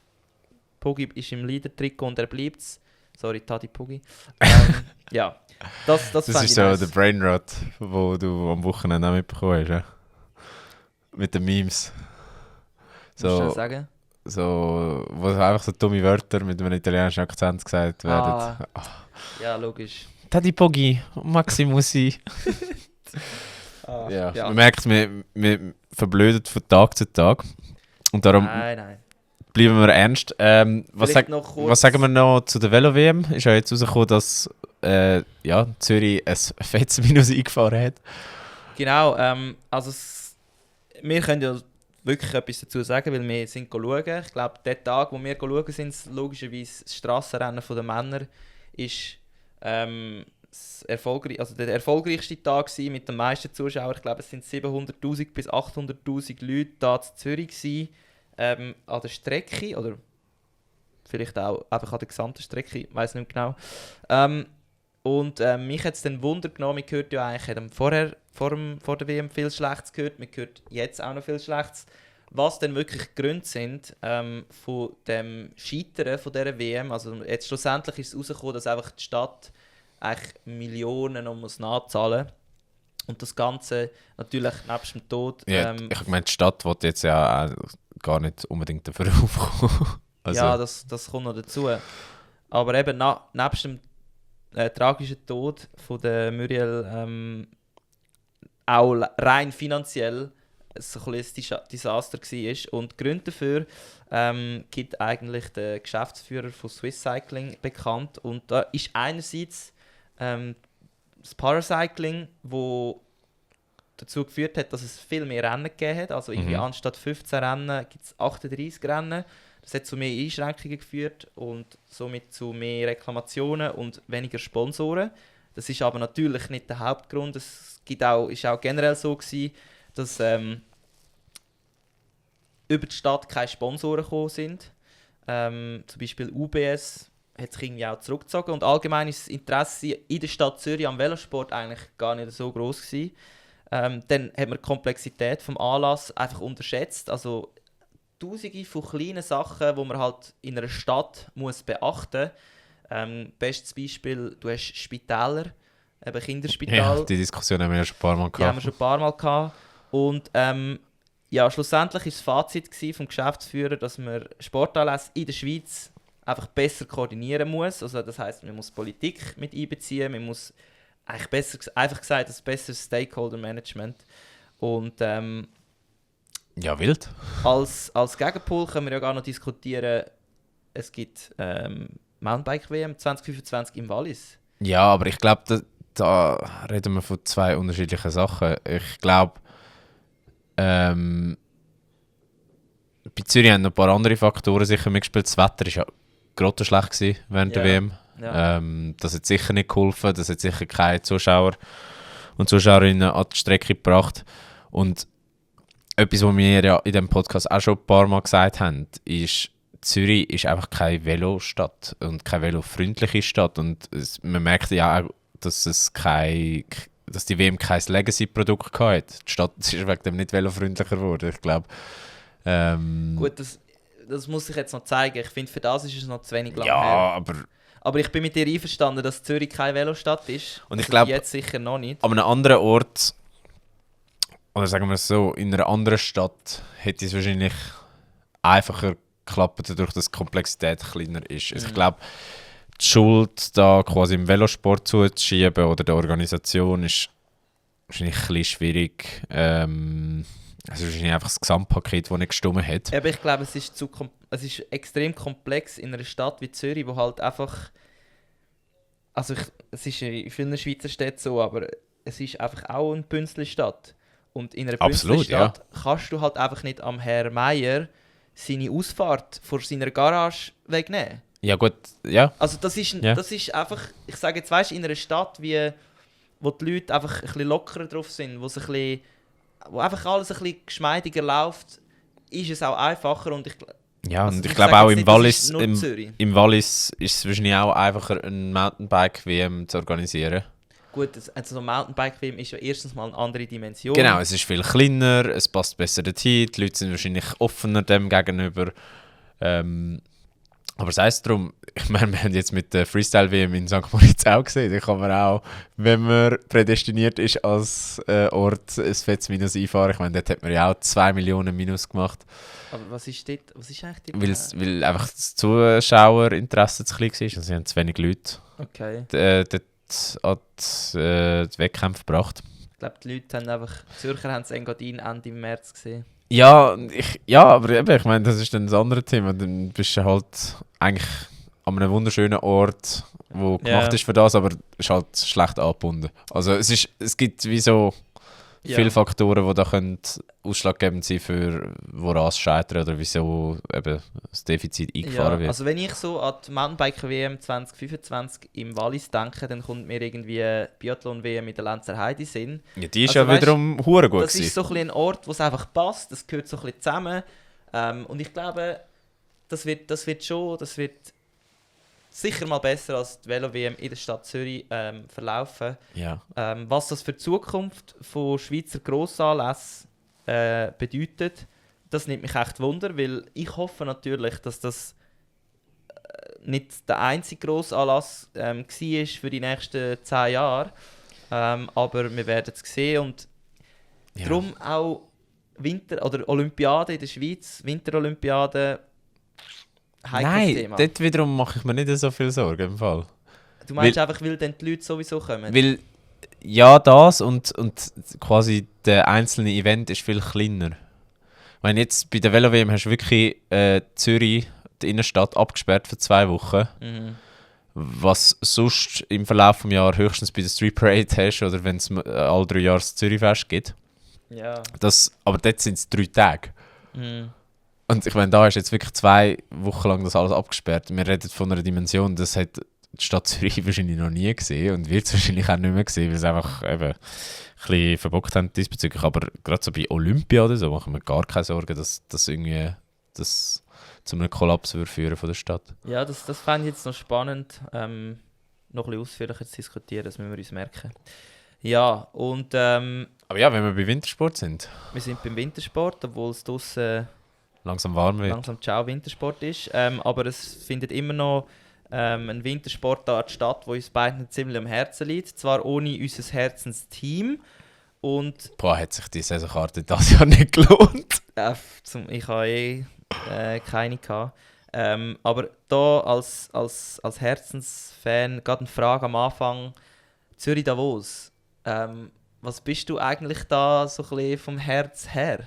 Poggi ist im Leader-Trikot und er bleibt es. Sorry, Taddy Poggi. Ja, das ist so nice. Der Brainrot, den du am Wochenende auch mitbekommen hast. Ja? Mit den Memes. So, musst du das sagen? So, wo einfach so dumme Wörter mit einem italienischen Akzent gesagt werden. Ja, logisch. Taddy Poggi, Maximusi. Ja. Man merkt, wir verblödet von Tag zu Tag. Und darum nein. Bleiben wir ernst. Was sagen wir noch zu der Velo-WM? Ist ja jetzt rausgekommen, dass Zürich ein fettes Minus eingefahren hat. Genau, also wir können ja wirklich etwas dazu sagen, weil wir sind schauen. Ich glaube, der Tag, wo wir schauen sind, logischerweise das Strassenrennen der Männer, ist der erfolgreichste Tag gewesen, mit den meisten Zuschauern. Ich glaube, es sind 700'000 bis 800'000 Leute da in Zürich gewesen, an der Strecke, oder vielleicht auch einfach an der gesamten Strecke, ich weiß nicht genau. Und mich hat es dann Wunder genommen, man hört ja eigentlich vor der WM viel Schlechtes gehört, man hört jetzt auch noch viel Schlechtes. Was denn wirklich die Gründe sind von dem Scheitern von dieser WM. Also jetzt schlussendlich ist es herausgekommen, dass einfach die Stadt eigentlich Millionen noch muss nachzahlen muss. Und das Ganze natürlich nebst dem Tod... Ja, ich habe gemeint, die Stadt will jetzt ja auch gar nicht unbedingt dafür aufkommen. Also. Ja, das kommt noch dazu. Aber eben nebst dem tragischen Tod von der Muriel auch rein finanziell ein Desaster war. Und die Gründe dafür gibt eigentlich der Geschäftsführer von Swiss Cycling bekannt. Und da ist einerseits das Paracycling, wo dazu geführt hat, dass es viel mehr Rennen gegeben hat. Also irgendwie anstatt 15 Rennen gibt es 38 Rennen. Das hat zu mehr Einschränkungen geführt und somit zu mehr Reklamationen und weniger Sponsoren. Das ist aber natürlich nicht der Hauptgrund. Es ist auch generell so gewesen, dass über die Stadt keine Sponsoren gekommen sind. Zum Beispiel UBS hat sich irgendwie auch zurückgezogen. Und allgemein ist das Interesse in der Stadt Zürich am Velosport eigentlich gar nicht so gross gewesen. Dann hat man die Komplexität des Anlasses einfach unterschätzt. Also tausende von kleinen Sachen, die man halt in einer Stadt muss beachten muss. Bestes Beispiel, du hast Spitäler, eben Kinderspital. Ja, die Diskussion haben wir ja schon ein paar Mal gehabt. Die haben wir schon ein paar Mal gehabt. Und ja, schlussendlich war das Fazit vom Geschäftsführer, dass man Sportanlässe in der Schweiz einfach besser koordinieren muss. Also das heisst, man muss Politik mit einbeziehen, man muss eigentlich einfach gesagt, ein besseres Stakeholder-Management. Und ja, wild. Als Gegenpol können wir ja gar noch diskutieren, es gibt Mountainbike-WM 2025 im Wallis. Ja, aber ich glaube, da reden wir von zwei unterschiedlichen Sachen. Ich glaube, bei Zürich haben noch ein paar andere Faktoren sicher mitgespielt. Das Wetter war ja grottenschlecht während der WM. Ja. Das hat sicher nicht geholfen. Das hat sicher keine Zuschauer und Zuschauerinnen an die Strecke gebracht. Und etwas, was wir ja in diesem Podcast auch schon ein paar Mal gesagt haben, ist, Zürich ist einfach keine Velostadt und keine velofreundliche Stadt. Und man merkt ja auch, dass die WM kein Legacy-Produkt hatte. Die Stadt ist wegen dem nicht velofreundlicher geworden, ich glaube. Gut, das muss ich jetzt noch zeigen. Ich finde, für das ist es noch zu wenig lang her. Ja, Aber ich bin mit dir einverstanden, dass Zürich keine Velostadt ist. Und ich glaube, jetzt sicher noch nicht. An einem anderen Ort, oder sagen wir es so, in einer anderen Stadt hätte es wahrscheinlich einfacher geklappt, dadurch, dass die Komplexität kleiner ist. Also ich glaube, die Schuld da quasi im Velosport zuzuschieben oder der Organisation ist wahrscheinlich ein bisschen schwierig. Also wahrscheinlich einfach das Gesamtpaket, das nicht gestimmt hat. Aber ich glaube, es ist extrem komplex in einer Stadt wie Zürich, wo halt einfach... Also es ist in vielen Schweizer Städten so, aber es ist einfach auch eine Bünzli-Stadt. Und in einer Bünzli-Stadt kannst du halt einfach nicht am Herr Meier seine Ausfahrt vor seiner Garage wegnehmen. Ja gut, ja. Also das ist einfach... Ich sage jetzt, weißt du, in einer Stadt, wo die Leute einfach ein bisschen lockerer drauf sind, wo einfach alles ein bisschen geschmeidiger läuft, ist es auch einfacher. Und ich glaube auch im Wallis ist es wahrscheinlich auch einfacher, eine Mountainbike-WM zu organisieren. Gut, also eine Mountainbike-WM ist ja erstens mal eine andere Dimension. Genau, es ist viel kleiner, es passt besser dorthin, die Leute sind wahrscheinlich offener dem gegenüber. Aber sei es darum, ich meine, wir haben jetzt mit der Freestyle-WM in St. Moritz auch gesehen, da kann man auch, wenn man prädestiniert ist als Ort, ein fettes Minus einfahren. Ich meine, dort hat man ja auch 2 Millionen Minus gemacht. Aber was ist eigentlich Weil einfach das Zuschauerinteresse zu klein war, also sie haben zu wenig Leute dort an die Wettkämpfe gebracht. Ich glaube, die Leute haben einfach, Zürcher haben das Engadin Ende März gesehen. Ja, aber eben, ich meine, das ist dann das andere Thema. Dann bist du halt eigentlich an einem wunderschönen Ort, wo gemacht ist für das, aber es ist halt schlecht angebunden. Also es gibt wie so viele Faktoren, die da können ausschlaggebend sein für woran es scheitert oder wieso eben das Defizit eingefahren wird. Also wenn ich so an die Mountainbike-WM 2025 im Wallis denke, dann kommt mir irgendwie Biathlon-WM mit der Lenzer Heide Sinn. Ja, die ist also, ja wiederum hure gut gewesen. Das ist so ein Ort, wo es einfach passt, das gehört so ein bisschen zusammen. Und ich glaube, das wird sicher mal besser als die Velo-WM in der Stadt Zürich verlaufen. Ja. Was das für die Zukunft von Schweizer Grossanlässen bedeutet, das nimmt mich echt Wunder, weil ich hoffe natürlich, dass das nicht der einzige Grossanlass war für die nächsten 10 Jahre. Aber wir werden es sehen und darum auch oder Olympiade in der Schweiz, Winterolympiade, heikles Thema. Dort wiederum mache ich mir nicht so viel Sorgen im Fall. Du meinst einfach, weil dann die Leute sowieso kommen? Weil, ja, das und quasi der einzelne Event ist viel kleiner. Ich meine, jetzt bei der Velo-WM hast du wirklich Zürich, die Innenstadt, abgesperrt für 2 Wochen. Mhm. Was sonst im Verlauf des Jahres höchstens bei der Street Parade hast oder wenn es alle 3 Jahre das Zürichfest gibt. Ja. Aber dort sind es 3 Tage. Mhm. Und ich meine, da ist jetzt wirklich 2 Wochen lang das alles abgesperrt. Wir reden von einer Dimension, das hat die Stadt Zürich wahrscheinlich noch nie gesehen und wird es wahrscheinlich auch nicht mehr sehen, weil sie einfach eben ein bisschen verbockt haben diesbezüglich. Aber gerade so bei Olympia oder so machen wir gar keine Sorgen, dass das irgendwie das zu einem Kollaps würde führen von der Stadt. Ja, das fände ich jetzt noch spannend, noch ein bisschen ausführlicher zu diskutieren, das müssen wir uns merken. Ja, und Aber ja, wenn wir bei Wintersport sind, wir sind beim Wintersport, obwohl es draussen langsam warm wird. langsam ciao Wintersport ist. Aber es findet immer noch ein Wintersportart statt, wo uns beiden ziemlich am Herzen liegt. Zwar ohne unser Herzensteam. Und Boah, hat sich die Saisonkarte dieses Jahr nicht gelohnt. ich habe keine gehabt. Aber da als Herzensfan, gerade eine Frage am Anfang, Zürich Davos. Was bist du eigentlich da so ein bisschen vom Herz her?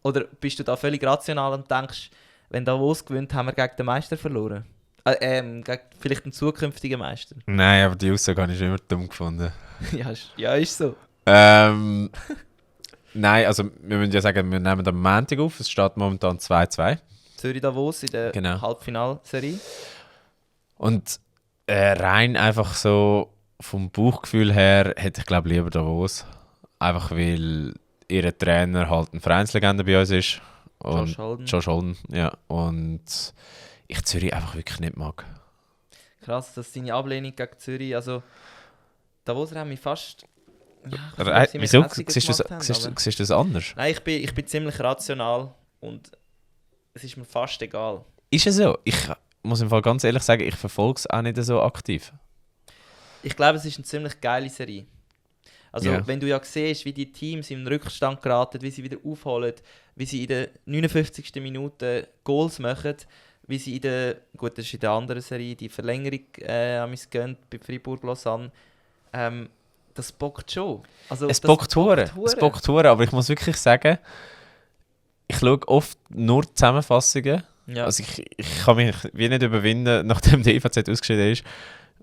Oder bist du da völlig rational und denkst, wenn Davos gewinnt, haben wir gegen den Meister verloren? Gegen vielleicht den zukünftigen Meister? Nein, aber die Aussage habe ich immer dumm gefunden. Ja, ist so. Nein, also wir müssen ja sagen, wir nehmen am Montag auf. Es steht momentan 2-2. Zürich Davos in der Genau. Halbfinalserie. Und rein einfach so vom Bauchgefühl her hätte ich glaube lieber Davos. Einfach weil ihr Trainer halt eine Vereinslegende bei uns ist. Und Josh Holden, ja. Und ich Zürich einfach wirklich nicht mag. Krass, dass deine Ablehnung gegen Zürich, also Davos haben mich fast... Wieso? Siehst du das anders? Nein, ich bin ziemlich rational und es ist mir fast egal. Ist es so? Ich muss im Fall ganz ehrlich sagen, ich verfolge es auch nicht so aktiv. Ich glaube, es ist eine ziemlich geile Serie. Also Ja. wenn du ja siehst, wie die Teams in den Rückstand geraten, wie sie wieder aufholen, wie sie in der 59. Minute Goals machen, wie sie gut, das ist in der anderen Serie, die Verlängerung gönnt bei Fribourg-Lausanne, das bockt schon. Also, Es bockt hure, aber ich muss wirklich sagen, ich schaue oft nur Zusammenfassungen. Ja. Also ich kann mich wie nicht überwinden, nachdem der EVZ ausgeschieden ist,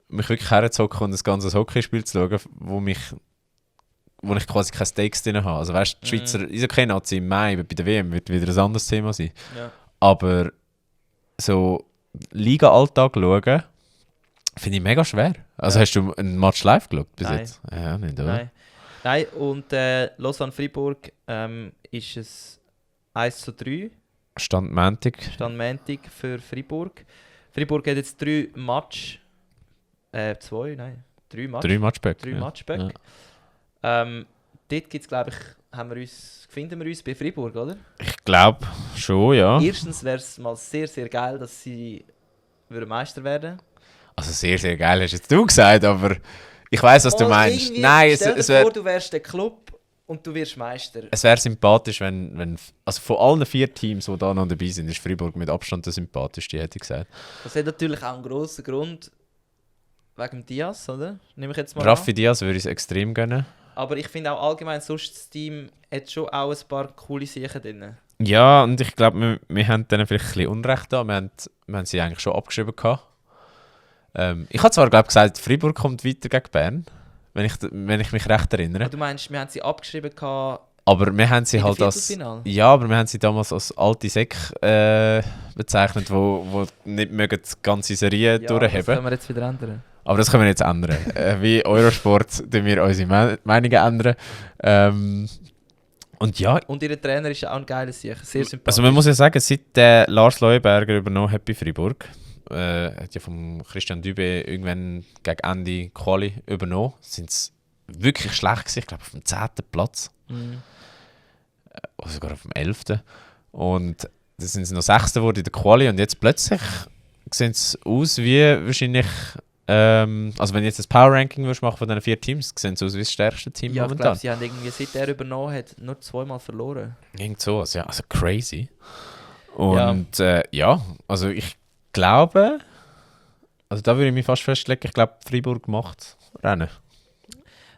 mich wirklich herzocken und ein ganzes Hockeyspiel zu schauen, wo ich quasi keine Stakes drin habe. Also weißt, die Schweizer Eishockey-Nazi im Mai bei der WM wird wieder ein anderes Thema sein. Ja. Aber so Liga-Alltag schauen, finde ich mega schwer. Also hast du einen Match live geschaut bis Nein. jetzt? Ja, nicht, oder? Nein, und Lausanne-Fribourg ist es 1:3. Stand Montag. Stand Montag für Fribourg. Fribourg hat jetzt 3 Match. 3 Match. 3 Matchback. 3 ja. Matchback. Ja. Dort gibt's, glaube ich, finden wir uns bei Fribourg, oder? Ich glaube schon, ja. Erstens wäre es mal sehr, sehr geil, dass sie Meister werden. Also sehr, sehr geil, hast jetzt du gesagt, aber ich weiss, was du meinst. Nein, stell dir es wäre... vor, du wärst der Club und du wirst Meister. Es wäre sympathisch, wenn... Also von allen 4 Teams, die da noch dabei sind, ist Freiburg mit Abstand der sympathischste, hätte ich gesagt. Das hat natürlich auch einen grossen Grund wegen Diaz, oder? Nehme ich jetzt mal Raffi an. Diaz würde ich es extrem gönnen. Aber ich finde auch allgemein, sonst das Team hat schon auch ein paar coole Sachen drin. Ja, und ich glaube, wir haben denen vielleicht ein bisschen Unrecht da. Wir haben sie eigentlich schon abgeschrieben gehabt. Ich habe zwar gesagt, Freiburg kommt weiter gegen Bern, wenn ich mich recht erinnere. Du meinst, wir haben sie abgeschrieben gehabt Aber wir haben sie in halt der als... Viertelfinale? Ja, aber wir haben sie damals als alte Säck bezeichnet, wo nicht mögen die ganze Serie Das durchheben. können wir jetzt wieder ändern. Aber das können wir jetzt ändern. Wie Eurosport tun wir unsere Meinungen ändern. Und ja, Und ihr Trainer ist auch ein geiler Sieg, sehr sympathisch. also man muss ja sagen, seit Lars Leuenberger übernommen hat bei Freiburg, hat ja vom Christian Dübe irgendwann gegen Ende Quali übernommen. Sind es wirklich schlecht gewesen, ich glaube auf dem 10. Platz. Oder sogar auf dem 11. Und dann sind sie noch 6. geworden in der Quali und jetzt plötzlich sehen es aus wie wahrscheinlich, also wenn ich jetzt das Power-Ranking machen von diesen 4 Teams, sehen es aus wie das stärkste Team Ja, ich momentan. glaube, sie haben irgendwie, seit er übernommen hat, nur 2-mal verloren. Irgend sowas, ja, also crazy. Und ja, also ich glaube, also da würde ich mich fast festlegen, ich glaube Freiburg macht Rennen.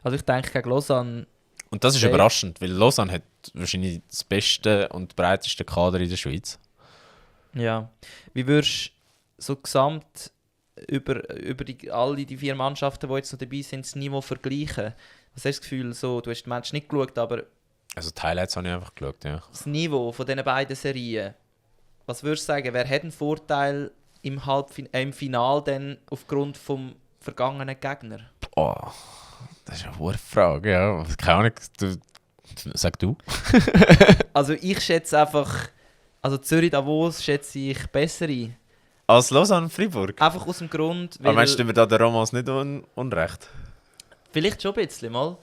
Also ich denke gegen Lausanne, Und das ist Safe. überraschend, weil Lausanne hat wahrscheinlich das beste und breiteste Kader in der Schweiz. ja. Wie würdest du so gesamt über alle die 4 Mannschaften, die jetzt noch dabei sind, das Niveau vergleichen? Was hast du das Gefühl, so, du hast die Match nicht geschaut, aber Also die Highlights habe ich einfach geschaut, ja. das Niveau von diesen beiden Serien, was würdest du sagen, wer hat einen Vorteil im Finale denn aufgrund vom vergangenen Gegner? Oh, das ist eine hohe Frage, ja. Keine Ahnung, sag du. Also ich schätze einfach, also Zürich Davos schätze ich besser ein. Als Lausanne und Freiburg? Einfach aus dem Grund, Aber meinst du mir da der Romans nicht unrecht? vielleicht schon ein bisschen mal,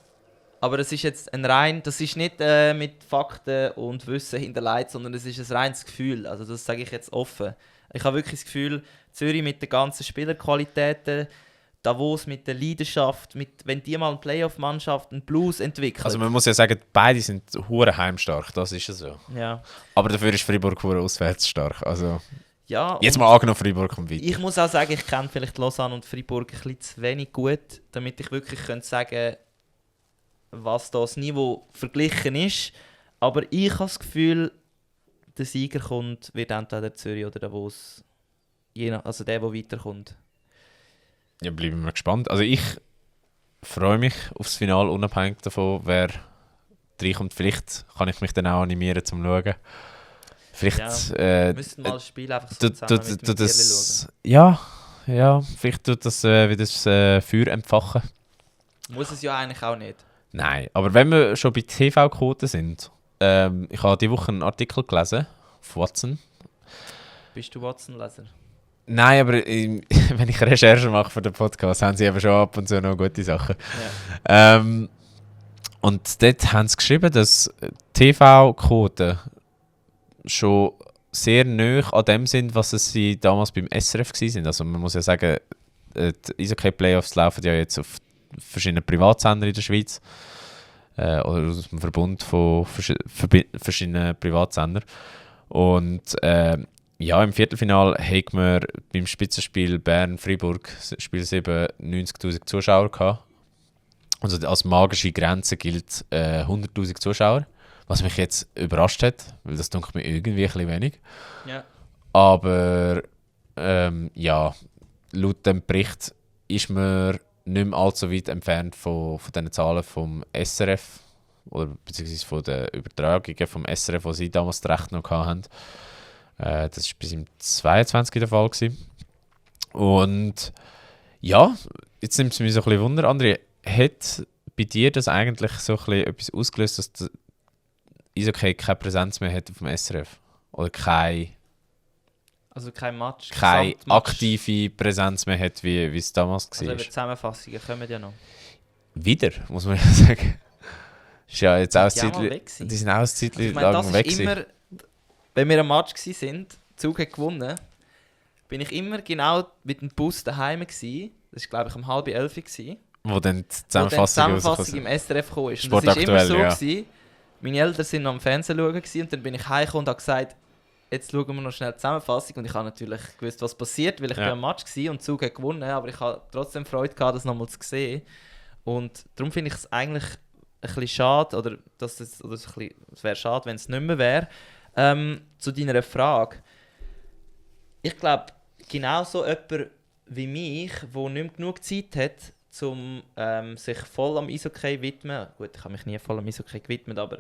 aber es ist jetzt das ist nicht mit Fakten und Wissen hinterlegt, sondern es ist ein reines Gefühl, also das sage ich jetzt offen. Ich habe wirklich das Gefühl, Zürich mit den ganzen Spielerqualitäten, Davos mit der Leidenschaft, wenn die mal eine Playoff-Mannschaft einen Blues entwickelt. Also man muss ja sagen, beide sind hure heimstark, das ist ja so. Ja. Aber dafür ist Freiburg hure auswärts stark. Also Ja, jetzt und mal angenommen, Freiburg kommt weiter. ich muss auch sagen, ich kenne vielleicht Lausanne und Freiburg ein bisschen zu wenig gut, damit ich wirklich könnte sagen, was da das Niveau verglichen ist. Aber ich habe das Gefühl, der Sieger wird entweder Zürich oder Davos. Also der weiterkommt. Ja, bleiben wir gespannt. Also ich freue mich aufs Finale, unabhängig davon, wer reinkommt. Vielleicht kann ich mich dann auch animieren zum Schauen. Vielleicht Wir müssten mal das Spiel einfach so zusammen mit dem Bierli schauen. Ja, vielleicht tut das wieder das Feuer entfachen. Muss es ja eigentlich auch nicht. Nein, aber wenn wir schon bei TV-Quoten sind, ich habe diese Woche einen Artikel gelesen auf Watson. Bist du Watson-Leser? Nein, aber wenn ich Recherche mache für den Podcast, haben sie eben schon ab und zu noch gute Sachen. Ja. Und dort haben sie geschrieben, dass TV-Quoten schon sehr nahe an dem sind, was sie damals beim SRF waren. Also man muss ja sagen, die Eishockey-Playoffs laufen ja jetzt auf verschiedenen Privatsendern in der Schweiz. Oder aus dem Verbund von verschiedenen Privatsendern. Und ja, im Viertelfinale hatten wir beim Spitzenspiel Bern-Freiburg, Spiel 7, 90'000 Zuschauer gehabt. Also als magische Grenze gilt 100'000 Zuschauer. Was mich jetzt überrascht hat, weil das denke mir irgendwie ein bisschen wenig. Ja. Aber ja, laut dem Bericht ist man nicht mehr allzu weit entfernt von den Zahlen vom SRF oder beziehungsweise von den Übertragungen vom SRF, die sie damals das Recht noch hatten. Das war bis im 22. der Fall gewesen. Und ja, jetzt nimmt es mich so ein bisschen Wunder. André, hat bei dir das eigentlich so ein bisschen etwas ausgelöst, dass der Eishockey keine Präsenz mehr hat auf dem SRF? Oder keine Match. keine Gesamtmatch. aktive Präsenz mehr hat, wie es damals Also war? eben Zusammenfassungen kommen ja noch. Wieder, muss man ja sagen. Ist ja jetzt auch ein Die auch mal Zeitli- weg gewesen. die sind auch ein Zeitchen Ich meine, das lang weg ist gewesen. immer, wenn wir am Match waren, Zug hat gewonnen, bin ich immer genau mit dem Bus daheim gewesen. Das war glaube ich um 10:30 gewesen. Wo dann die Wo dann die Zusammenfassung Zusammenfassung im SRF gekommen ist. Und das war immer Sportaktuell, so. ja. Gewesen, meine Eltern sind noch am Fernsehen schauen gewesen, und dann bin ich heimgekommen und habe gesagt, jetzt schauen wir noch schnell die Zusammenfassung. Und ich habe natürlich gewusst, was passiert, weil ich bin am Match war und Zug hat gewonnen, aber ich habe trotzdem Freude gehabt, das nochmal zu sehen. Und darum finde ich es eigentlich ein bisschen schade, oder es wäre schade, wenn es nicht mehr wäre. Zu deiner Frage. Ich glaube, genauso jemand wie mich, der nicht mehr genug Zeit hat, um sich voll am Eishockey widmen. Gut, ich habe mich nie voll am Eishockey gewidmet, aber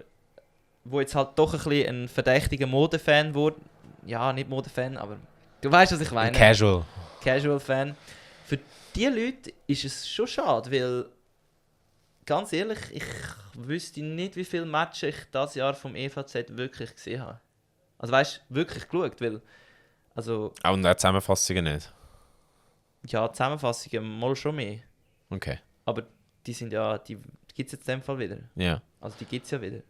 wo jetzt halt doch ein bisschen ein verdächtiger Modefan wurde. Ja, nicht Modefan, aber du weißt, was ich meine. Casual-Fan. Für diese Leute ist es schon schade, weil ganz ehrlich, ich wüsste nicht, wie viele Matches ich dieses Jahr vom EVZ wirklich gesehen habe. Also weißt du, wirklich geschaut, weil Also, Auch und auch Zusammenfassungen nicht? ja, Zusammenfassungen mal schon mehr. Okay. Aber die gibt es jetzt in dem Fall wieder. Ja. Also die gibt es ja wieder.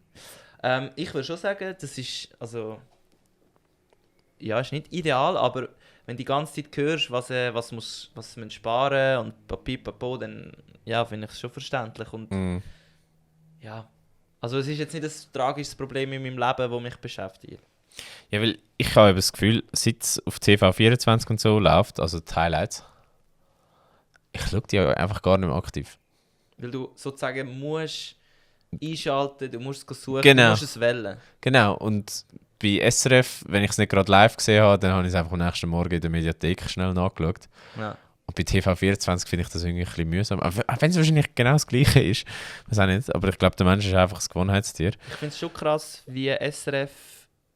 Ich würde schon sagen, das ist, also, ja, ist nicht ideal, aber wenn du die ganze Zeit hörst, was man sparen und papipapo, dann ja, finde ich es schon verständlich. Und Mm. ja, also es ist jetzt nicht ein tragisches Problem in meinem Leben, das mich beschäftigt. Ja, weil ich habe eben das Gefühl, seit es auf TV24 und so läuft, also die Highlights, ich schaue die ja einfach gar nicht mehr aktiv. Weil du sozusagen musst einschalten, du musst es suchen, Genau. du musst es wählen. Genau, und bei SRF, wenn ich es nicht gerade live gesehen habe, dann habe ich es einfach am nächsten Morgen in der Mediathek schnell nachgeschaut. Ja. Und bei TV24 finde ich das irgendwie ein bisschen mühsam. Auch wenn es wahrscheinlich genau das Gleiche ist, weiß auch nicht. Aber ich glaube, der Mensch ist einfach ein Gewohnheitstier. Ich finde es schon krass, wie SRF,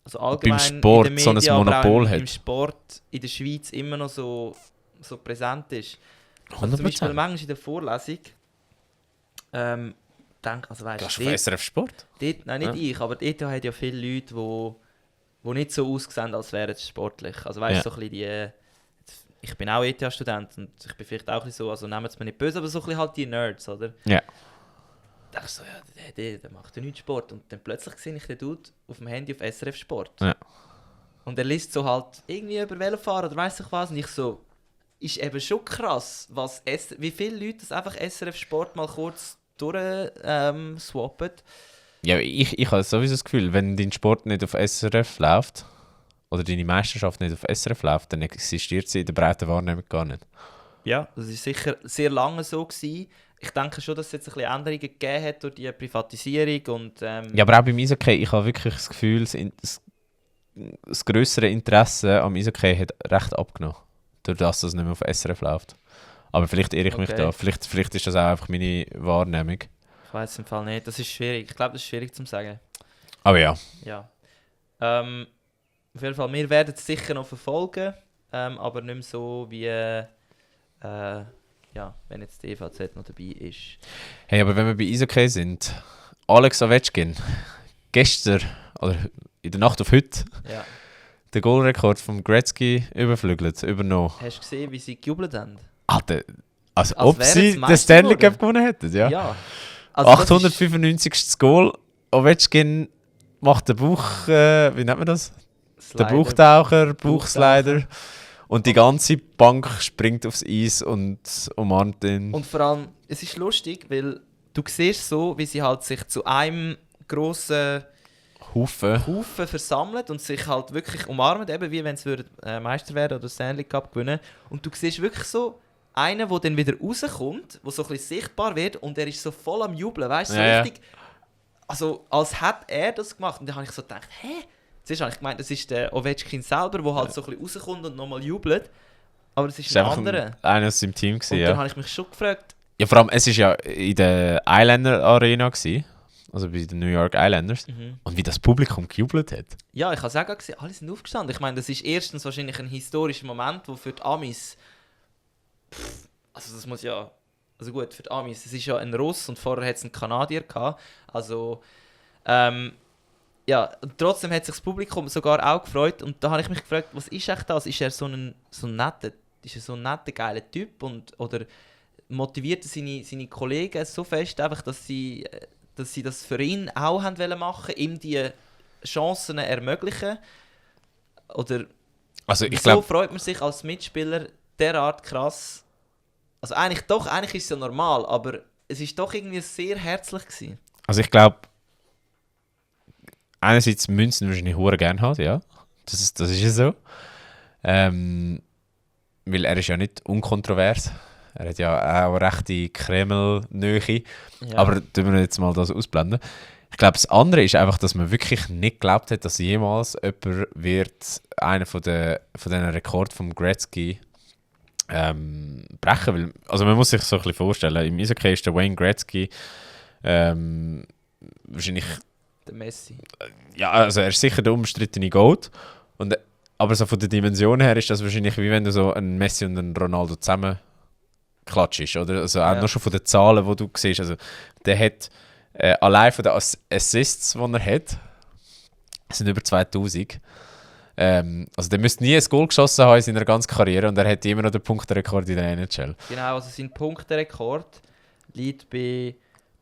also allgemein Beim Sport in den so ein Medien, aber auch Monopol im hat. Sport in der Schweiz immer noch so präsent ist. Also zum Beispiel 100%. manchmal in der Vorlesung denke, also weißt Gehst du, du auf SRF Sport? nein, nicht ich, aber dort hat ja viele Leute, die nicht so aussehen, als wären sie sportlich. Also weißt du, Ja. so ein bisschen ich bin auch ETH-Student und ich bin vielleicht auch ein bisschen so, also nehmt es mir nicht böse, aber so ein bisschen halt die Nerds, oder? Ja. Da dachte ich so, ja, der macht ja nichts Sport. Und dann plötzlich sehe ich den Dude auf dem Handy auf SRF Sport. Ja. Und er liest so halt irgendwie über Velofahren oder weiss ich was. Und ich so, ist eben schon krass, wie viele Leute das einfach SRF Sport mal kurz durch swappen. Ja, ich habe sowieso das Gefühl, wenn dein Sport nicht auf SRF läuft, oder deine Meisterschaft nicht auf SRF läuft, dann existiert sie in der breiten Wahrnehmung gar nicht. Ja, das war sicher sehr lange so gewesen. Ich denke schon, dass es jetzt ein bisschen Änderungen gegeben hat durch die Privatisierung und Ja, aber auch beim Eishockey, ich habe wirklich das Gefühl, das grössere Interesse am Eishockey hat recht abgenommen. Durch das es nicht mehr auf SRF läuft. Aber vielleicht irre ich mich Okay. da. Vielleicht ist das auch einfach meine Wahrnehmung. ich weiß im Fall nicht. Das ist schwierig. Ich glaube, das ist schwierig zu sagen. Aber ja. Ja. Auf jeden Fall, wir werden es sicher noch verfolgen, aber nicht mehr so wie ja, wenn jetzt die EVZ noch dabei ist. Hey, aber wenn wir bei Eishockey sind, Alex Ovechkin, gestern, oder in der Nacht auf heute, Ja. den Goalrekord vom Gretzky übernommen. Hast du gesehen, wie sie gejubelt haben? Alter, also Als ob wären sie sie den Meister Stanley geworden. Cup gewonnen hätten, ja. Ja. Also das ist- 895. Goal, Ovechkin macht den Bauch, wie nennt man das? Der Slider. Bauchtaucher, Bauchslider. Und die ganze Bank springt aufs Eis und umarmt ihn. Und vor allem, es ist lustig, weil du siehst so, wie sie halt sich zu einem grossen Haufen. Haufen versammelt und sich halt wirklich umarmen, eben wie wenn sie Meister werden oder Stanley Cup gewinnen. Und du siehst wirklich so einen, der dann wieder rauskommt, der so ein bisschen sichtbar wird und er ist so voll am Jubeln, weißt du, so Ja, ja. richtig, also als hätte er das gemacht. Und dann habe ich so gedacht, hä? Zuerst habe ich gemeint, das ist der Ovechkin selber, der halt so ein bisschen rauskommt und nochmal jubelt. Aber es ist Das ein war einfach anderer. einer aus seinem Team. Gewesen, Und dann ja. habe ich mich schon gefragt, Ja, vor allem, es war ja in der Islander Arena, gewesen, also bei den New York Islanders. Und wie das Publikum gejubelt hat. ja, ich habe es auch gerade gesehen, alle sind aufgestanden. Ich meine, das ist erstens wahrscheinlich ein historischer Moment, wo für die Amis, also das muss ja, also gut, für die Amis, es ist ja ein Russ und vorher hat es einen Kanadier gehabt, also ja, und trotzdem hat sich das Publikum sogar auch gefreut und da habe ich mich gefragt, was ist echt das? Ist er so ein netter, geiler Typ oder motiviert er seine Kollegen so fest, einfach, dass sie das für ihn auch haben wollen machen, ihm die Chancen ermöglichen? Oder Also ich wieso glaube, freut man sich als Mitspieler derart krass? Also eigentlich ist es ja normal, aber es ist doch irgendwie sehr herzlich gewesen. einerseits Münzen wahrscheinlich hure gerne hat, ja. Das ist ja so. Weil er ist ja nicht unkontrovers. Er hat ja auch rechte Kreml-Nähe. Ja. Aber tun wir jetzt mal das ausblenden. Ich glaube, das andere ist einfach, dass man wirklich nicht geglaubt hat, dass jemals jemand wird einen von diesen Rekord vom Gretzky brechen. Weil, also man muss sich so ein bisschen vorstellen, im Eishockey ist der Wayne Gretzky wahrscheinlich, der Messi. ja, also er ist sicher der umstrittene Goat. Aber so von der Dimension her ist das wahrscheinlich wie wenn du so einen Messi und einen Ronaldo zusammen klatschst, oder? Also auch Ja. nur schon von den Zahlen, die du siehst. Also der hat allein von den Assists, die er hat, sind über 2000. Also der müsste nie ein Goal geschossen haben in seiner ganzen Karriere und er hat immer noch den Punkterekord in der NHL. Genau, also sein Punkterekord liegt bei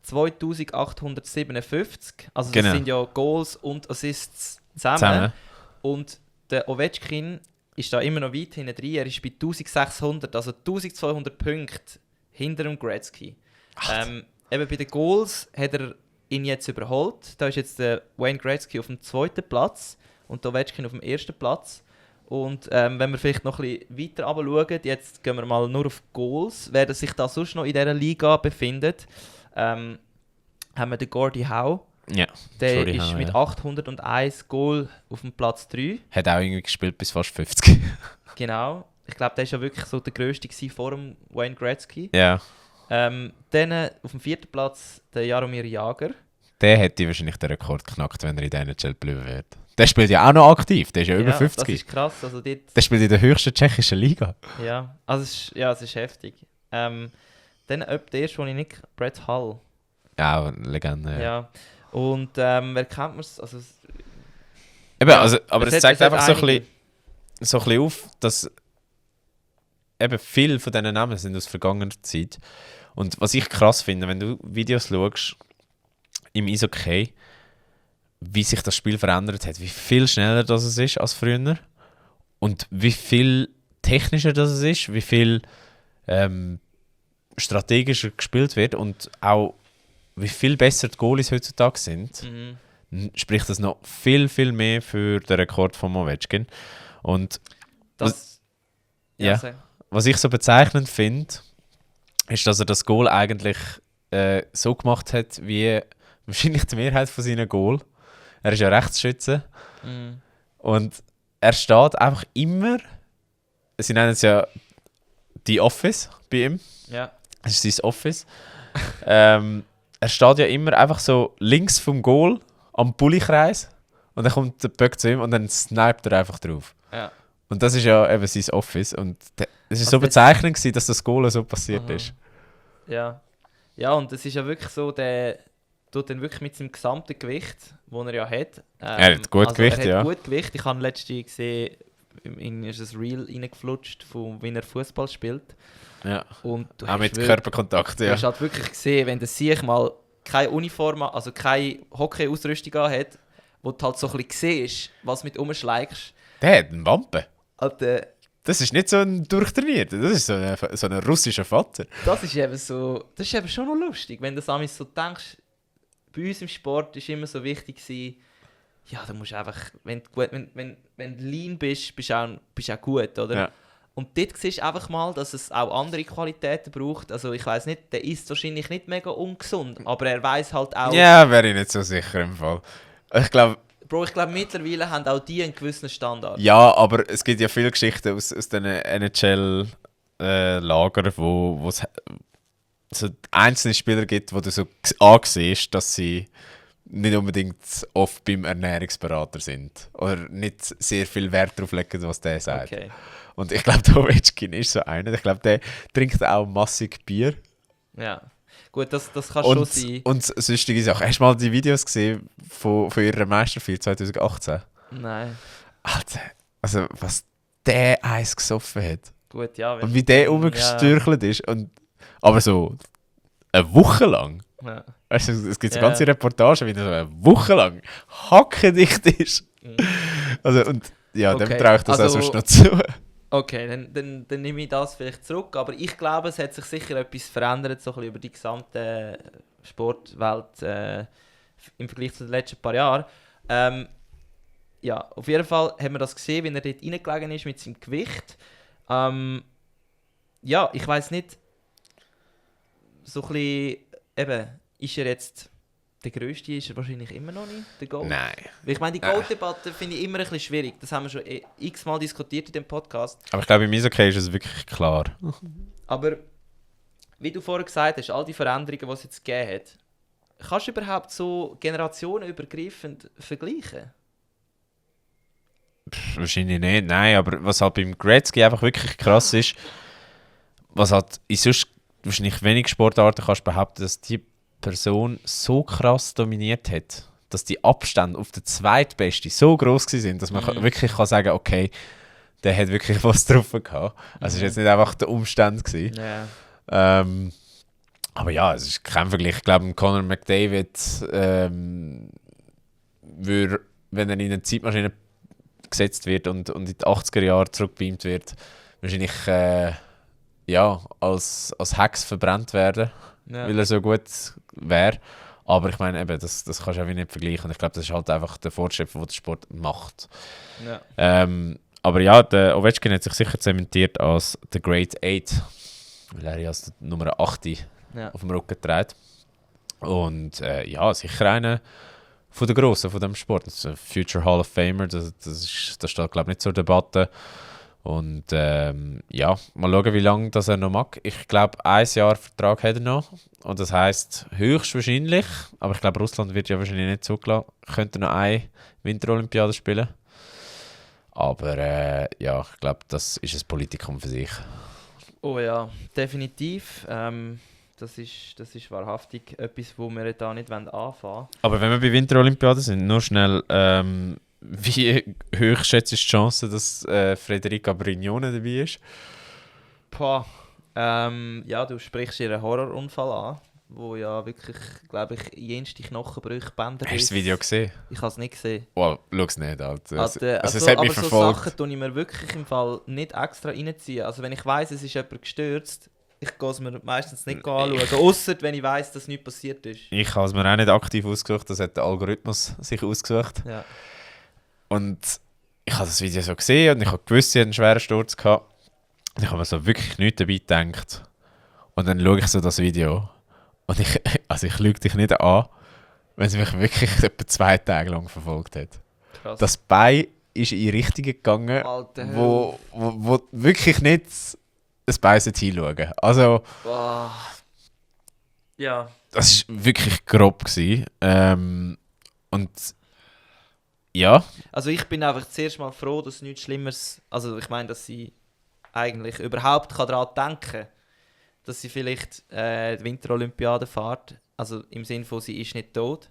2857. Also Genau. das sind ja Goals und Assists zusammen. Und der Ovechkin ist da immer noch weit hinten drin. Er ist bei 1600, also 1200 Punkte hinter dem Gretzky. Eben bei den Goals hat er ihn jetzt überholt. Da ist jetzt der Wayne Gretzky auf dem 2. Platz und der Ovechkin auf dem 1. Platz. Und wenn wir vielleicht noch ein bisschen weiter runterschauen, jetzt gehen wir mal nur auf Goals, wer sich da sonst noch in dieser Liga befindet, haben wir den Gordie Howe. Ja. Der Gordie ist Howe, mit ja. 801 Goal auf dem Platz 3. Hat auch irgendwie gespielt bis fast 50. Genau. Ich glaube, der war ja wirklich so der Grösste vor dem Wayne Gretzky. Ja. Dann auf dem 4. Platz der Jaromir Jagr. Der hätte wahrscheinlich den Rekord geknackt, wenn er in der NHL geblieben wäre. Der spielt ja auch noch aktiv, der ist ja über 50. Das ist krass. Also dort, Der spielt in der höchsten tschechischen Liga. ja, also es ist heftig. Dann der erste, den ich nicht... Brett Hull. Ja, auch eine Legende. Ja. Ja. Und wer kennt man es? Also, Eben, ja, also, aber es zeigt hat einfach so ein einige. bisschen auf, dass eben viele von diesen Namen sind aus vergangener Zeit. Und was ich krass finde, wenn du Videos schaust im Eishockey, wie sich das Spiel verändert hat, wie viel schneller das es ist als früher und wie viel technischer das es ist, wie viel strategischer gespielt wird und auch wie viel besser die Goalies heutzutage sind, spricht das noch viel, viel mehr für den Rekord von Ovechkin. Und Das, ja. sag. was ich so bezeichnend finde, ist, dass er das Goal eigentlich so gemacht hat, wie wahrscheinlich die Mehrheit von seinen Goal. Er ist ja Rechtsschütze. Und er steht einfach immer, sie nennen es ja die Office bei ihm. Ja. Das ist sein Office. Er steht ja immer einfach so links vom Goal am Bullykreis und dann kommt der Puck zu ihm und dann sniped er einfach drauf. Ja. Und das ist ja eben sein Office und es ist Also so das- bezeichnend gewesen, dass das Goal so passiert Aha. ist. Ja. Ja, und es ist ja wirklich so, der tut dann wirklich mit seinem gesamten Gewicht, das er ja hat. Er hat gut Gewicht, er hat ja. gut Gewicht. Ich habe letztens gesehen, in ist ein Reel reingeflutscht, von wie er Fußball spielt. Ja. Und du Auch hast mit wirklich- Körperkontakt, Du ja. hast halt wirklich gesehen, wenn der Sieg mal keine Uniform, also keine Hockey-Ausrüstung hat, wo du halt so ein bisschen siehst, was mit umschlägst. Der hat einen Wampe. Alter, Das ist nicht so ein Durchtrainierter, das ist so ein russischer Vater. das ist eben schon noch lustig, wenn du das einmal so denkst. Bei uns im Sport war immer so wichtig gewesen, ja, du musst einfach, wenn du lean bist, bist du auch gut, oder? Ja. Und dort siehst du einfach mal, dass es auch andere Qualitäten braucht. Also ich weiss nicht, der ist wahrscheinlich nicht mega ungesund, aber er weiss halt auch... Ja, wäre ich nicht so sicher im Fall. Ich glaube, Bro, ich glaube mittlerweile haben auch die einen gewissen Standard. ja, aber es gibt ja viele Geschichten aus den NHL-Lagern, wo es so einzelne Spieler gibt, wo du so ansiehst, dass sie nicht unbedingt oft beim Ernährungsberater sind. Oder nicht sehr viel Wert darauf legen, was der sagt. Okay. Und ich glaube, der Ovechkin ist so einer. Ich glaube, der trinkt auch massig Bier. Ja. Gut, das kann schon Und, sein. und sonstige Sachen. Hast du mal die Videos gesehen von ihrer Meisterfeier 2018? Nein. Alter, also was der Eis gesoffen hat. Gut, ja. Und wie der rumgestürchelt ist. Aber so eine Woche lang. Ja. Weißt du, es gibt so Ja. ganze Reportagen, wie der so eine Woche lang hackendicht ist. Also, und ja, dem Okay, traue ich das also- auch sonst noch zu. Okay, dann nehme ich das vielleicht zurück. Aber ich glaube, es hat sich sicher etwas verändert, so ein bisschen über die gesamte Sportwelt im Vergleich zu den letzten paar Jahren. Ja, auf jeden Fall haben wir das gesehen, wie er dort reingelegen ist mit seinem Gewicht. Ja, ich weiß nicht, so ein bisschen, eben, ist er jetzt der Grösste, ist er wahrscheinlich immer noch nicht, der Goat? Nein. Weil ich meine, die Goat-Debatte finde ich immer ein bisschen schwierig. Das haben wir schon x-mal diskutiert in dem Podcast. Aber ich glaube, im Eishockey ist es wirklich klar. Aber wie du vorher gesagt hast, all die Veränderungen, die es jetzt gegeben hat, kannst du überhaupt so generationenübergreifend vergleichen? Wahrscheinlich nicht, nein. Aber was halt beim Gretzky einfach wirklich krass ist, was halt in sonst wahrscheinlich wenig Sportarten kannst du behaupten, dass die Person so krass dominiert hat. dass die Abstände auf den Zweitbesten so gross waren, dass man wirklich kann sagen, okay, der hat wirklich was drauf gehabt. Also es war jetzt nicht einfach der Umstand gewesen. Ja. Aber ja, es ist kein Vergleich. Ich glaube, Conor McDavid würde, wenn er in eine Zeitmaschine gesetzt wird und in die 80er Jahre zurückbeamt wird, wahrscheinlich als Hex verbrannt werden, weil er so gut wäre. Aber ich meine, eben, das kannst du auch nicht vergleichen. Und ich glaube, das ist halt einfach der Fortschritt, den der Sport macht. Ja. Aber ja, der Ovechkin hat sich sicher zementiert als The Great Eight, weil er ja als Nummer 8 auf dem Rücken trägt. Und sicher einer von den Grossen von diesem Sport. Das ist ein Future Hall of Famer, das steht, glaube ich, nicht zur Debatte. Und mal schauen, wie lange das er noch mag. Ich glaube, 1 Jahr Vertrag hat er noch. Und das heisst höchstwahrscheinlich, aber ich glaube, Russland wird ja wahrscheinlich nicht zugelassen, könnte noch eine Winterolympiade spielen. Aber ich glaube, das ist ein Politikum für sich. Oh ja, definitiv. Das ist wahrhaftig etwas, wo wir da nicht anfangen wollen. Aber wenn wir bei Winterolympiaden sind, nur schnell, wie hoch schätzt du die Chance, dass Federica Brignone dabei ist? Du sprichst ihren Horrorunfall an, wo ja wirklich, glaube ich, jenste Knochenbrüche, Bänder. Hast du das Video gesehen? Ich habe es nicht gesehen. Wow, schau es nicht, Alter. Also es hat mich verfolgt. So Sachen tue ich mir wirklich im Fall nicht extra reinziehen. Also wenn ich weiss, es ist jemand gestürzt, ich gehe es mir meistens nicht anschauen, ausser wenn ich weiss, dass nichts passiert ist. Ich habe es mir auch nicht aktiv ausgesucht, das hat der Algorithmus sich ausgesucht. Ja. Und ich habe das Video so gesehen und ich habe gewusst, sie hat einen schweren Sturz gehabt. Und ich habe mir so wirklich nichts dabei gedacht. Und dann schaue ich so das Video und ich lüge dich nicht an, wenn sie mich wirklich etwa 2 Tage lang verfolgt hat. Krass. Das Bein ist in Richtungen gegangen, Alter, wo wirklich nicht das Bein hinschauen. Also, ja. das war wirklich grob gewesen. Und ja. Also ich bin einfach zuerst mal froh, dass nichts Schlimmeres, also ich meine, dass sie eigentlich überhaupt daran denken kann, dass sie vielleicht die Winterolympiade fährt. Also im Sinne von, sie ist nicht tot.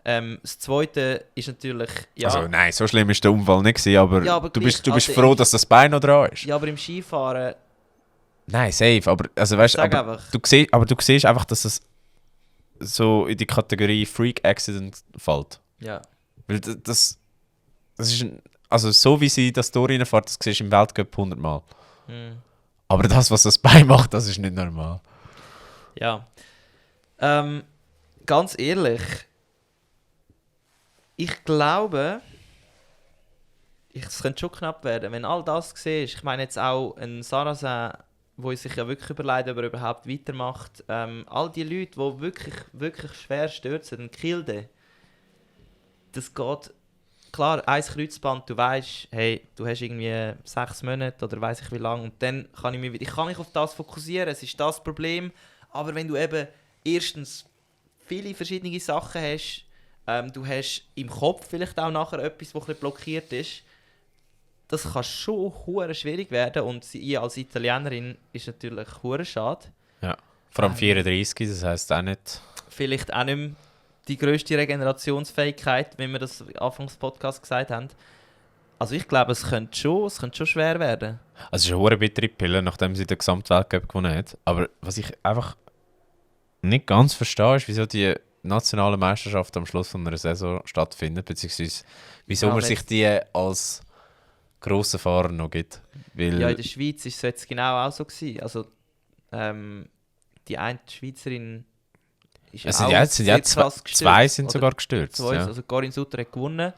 Das Zweite ist natürlich... Ja, also nein, so schlimm war der Unfall nicht gewesen, aber, aber du bist froh, dass das Bein noch dran ist. Ja, aber im Skifahren... Nein, safe, aber also weißt, du siehst einfach, dass es so in die Kategorie Freak Accident fällt. Ja. Weil das ist also so wie sie das Tor reinfährt, das siehst du im Weltcup 100 Mal. Aber das, was das Bein macht, das ist nicht normal. Ja. Ganz ehrlich, ich glaube, es könnte schon knapp werden, wenn all das siehst. Ich meine jetzt auch ein Sarrazin, wo sich ja wirklich überlegt, ob er überhaupt weitermacht. All die Leute, die wirklich, wirklich schwer stürzen, ein Kilde, das geht... Klar, ein Kreuzband, du weißt, hey, du hast irgendwie 6 Monate oder weiss ich wie lange und dann kann ich kann mich auf das fokussieren, es ist das Problem. Aber wenn du eben erstens viele verschiedene Sachen hast, du hast im Kopf vielleicht auch nachher etwas, was ein bisschen blockiert ist, das kann schon hure schwierig werden und sie als Italienerin ist natürlich hure schade. Ja, vor allem 34, das heisst auch nicht... Vielleicht auch nicht mehr die grösste Regenerationsfähigkeit, wie wir das Anfangs des Podcasts gesagt haben. Also ich glaube, es könnte schon schwer werden. Also es ist eine hure bittere Pille, nachdem sie den Gesamtweltcup gewonnen hat. Aber was ich einfach nicht ganz verstehe, ist, wieso die nationale Meisterschaft am Schluss von einer Saison stattfindet, beziehungsweise wieso man sich die als grossen Fahrer noch gibt. Weil ja, in der Schweiz war es jetzt genau auch so gewesen. Also die eine Schweizerin ist zwei sind sogar gestürzt. Ja. Ja. Also Corinne Sutter hat gewonnen.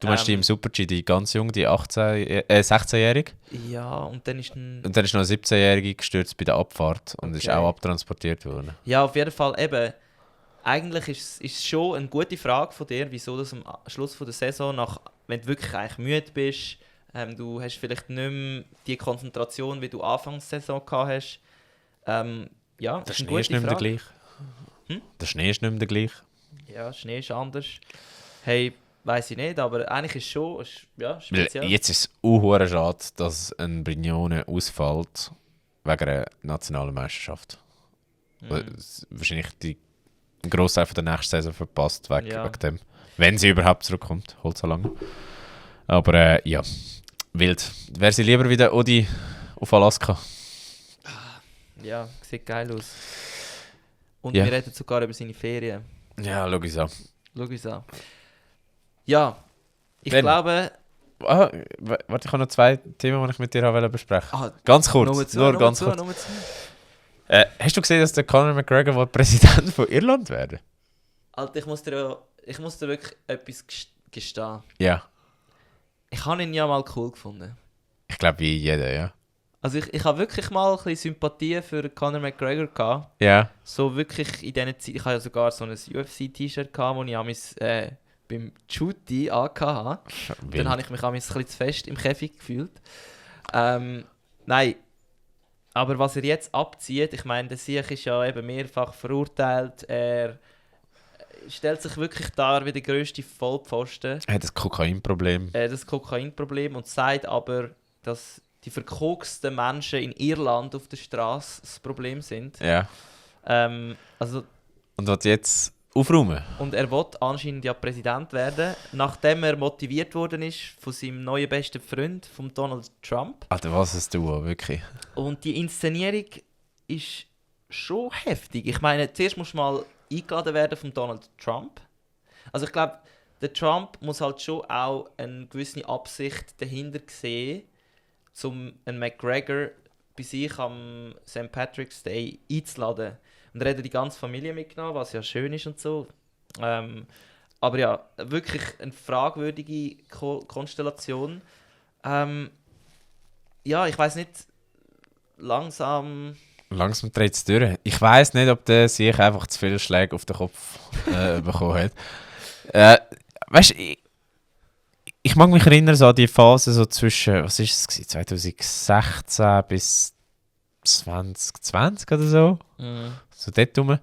Du meinst die im Super-G, die ganz jung, die 16-Jährige? Ja, und dann ist noch eine 17-Jährige gestürzt bei der Abfahrt und ist auch abtransportiert worden. Ja, auf jeden Fall eben. Eigentlich ist es schon eine gute Frage von dir, wieso das am Schluss der Saison, wenn du wirklich eigentlich müde bist, du hast vielleicht nicht mehr die Konzentration, wie du Anfangs der Saison gehabt hast. Ja, der Schnee ist nicht mehr der gleiche. Der Schnee ist nicht mehr der gleiche. Ja, Schnee ist anders. Hey, weiss ich nicht, aber eigentlich ist es schon speziell. Jetzt ist es auch schade, dass ein Brignone ausfällt wegen einer nationalen Meisterschaft. Wahrscheinlich die Großteil von der nächsten Saison verpasst wegen dem. Wenn sie überhaupt zurückkommt, holt so lange. Aber ja, wild. Wäre sie lieber wieder Odi auf Alaska? Ja, sieht geil aus. Und Ja. wir reden sogar über seine Ferien. Ja, schau es an. Schau uns an. Ja, ich Dann- glaube... Warte, ich habe noch 2 Themen, die ich mit dir besprechen wollte. Ah, Ganz kurz, Nummer ganz zwei, kurz. Nummer zwei. Hast du gesehen, dass der Conor McGregor will Präsident von Irland werden? Alter, ich muss dir wirklich etwas gestehen. Ja, Ich habe ihn ja mal cool gefunden. ich glaube wie jeder, ja. Also ich habe wirklich mal ein bisschen Sympathie für Conor McGregor gehabt. Ja, So wirklich in dieser Zeit, ich habe ja sogar so ein UFC-T-Shirt gehabt, das ich beim Shooty angehabt habe. Dann habe ich mich ein bisschen zu fest im Käfig gefühlt. Nein, aber was er jetzt abzieht, ich meine, der Sieg ist ja eben mehrfach verurteilt. Er stellt sich wirklich dar wie der grösste Vollpfosten. er hat das Kokainproblem. Das Kokainproblem und sagt aber, dass die verkoksten Menschen in Irland auf der Straße das Problem sind. Ja. Also, Und was jetzt aufräumen? und er will anscheinend ja Präsident werden, nachdem er motiviert worden ist von seinem neuen besten Freund, von Donald Trump. Alter, was ist du, wirklich? Und die Inszenierung ist schon heftig. Ich meine, zuerst musst du mal eingeladen werden von Donald Trump. Also ich glaube, der Trump muss halt schon auch eine gewisse Absicht dahinter sehen, um einen McGregor bei sich am St. Patrick's Day einzuladen. Und er hat die ganze Familie mitgenommen, was ja schön ist und so. Aber ja, wirklich eine fragwürdige Konstellation. Ja, ich weiß nicht, langsam... Langsam dreht es durch. Ich weiss nicht, ob der sich einfach zu viele Schläge auf den Kopf bekommen hat. Weißt du, ich mag mich erinnern so an die Phase so zwischen, was ist es gewesen, 2016 bis 2020 oder so. So dort rum,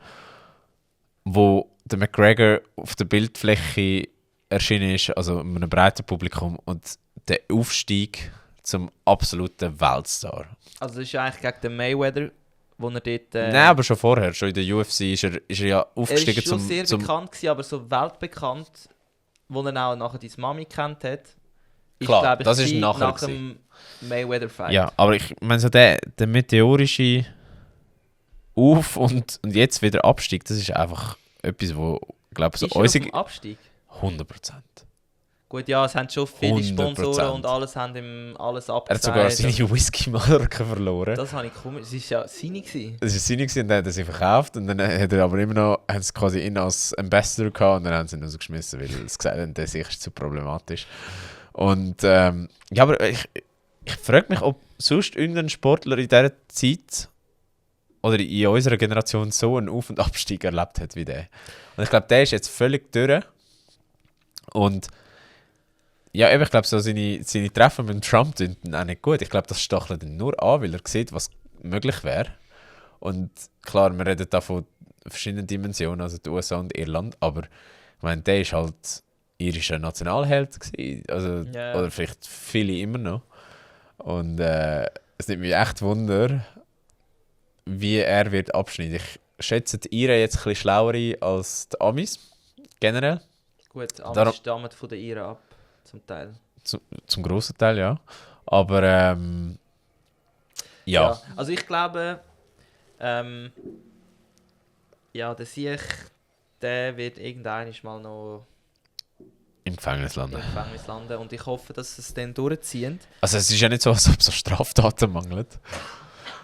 wo der McGregor auf der Bildfläche erschienen ist, also in einem breiten Publikum, und der Aufstieg zum absoluten Weltstar. Also das ist ja eigentlich gegen den Mayweather, wo er dort... Nein, aber schon vorher, schon in der UFC ist er ja er aufgestiegen ist schon sehr bekannt gewesen, aber so weltbekannt, wo er auch nachher deine Mami kennt hat. Klar, glaub ich, das ist sie nachher nach dem Mayweather-Fight. Ja, aber ich meine, so der meteorische Auf- und jetzt wieder Abstieg, das ist einfach etwas, wo, glaube ich, so ist er auf unsere... dem Abstieg? 100%. Gut, ja, es haben schon viele 100%. Sponsoren und alles haben ihm alles Er abgesagt. hat sogar seine Whisky-Marke verloren. Das habe ich komisch. Das war ja seine gewesen. Das war seine gewesen, und dann hat er sie verkauft und dann hat er aber immer noch, haben sie quasi ihn als Ambassador gehabt und dann haben sie ihn rausgeschmissen, weil sie gesagt haben, der sich ist zu problematisch. Und ja, aber ich frage mich, ob sonst irgendein Sportler in dieser Zeit oder in unserer Generation so einen Auf- und Abstieg erlebt hat wie der. Und ich glaube, der ist jetzt völlig durch. Und ja, eben, ich glaube, so seine Treffen mit Trump sind auch nicht gut. Ich glaube, das stachelt ihn nur an, weil er sieht, was möglich wäre. Und klar, wir reden da von verschiedenen Dimensionen, also die USA und Irland, aber ich meine, der ist halt irischer Nationalheld gewesen, also, Ja. oder vielleicht viele immer noch. Und es nimmt mich echt Wunder, wie er wird abschneiden. Ich schätze die Iren jetzt ein bisschen schlauer ein als die Amis, generell. Gut, Darum- Amis stammen von den Iren ab, zum Teil. Zum grossen Teil, ja. Aber ja. Also ich glaube, ja, der Sieg, der wird irgendwann mal noch Im Gefängnis im landen. Gefängnis landen und ich hoffe, dass es dann durchzieht. Also es ist ja nicht so, als ob es so Straftaten mangelt.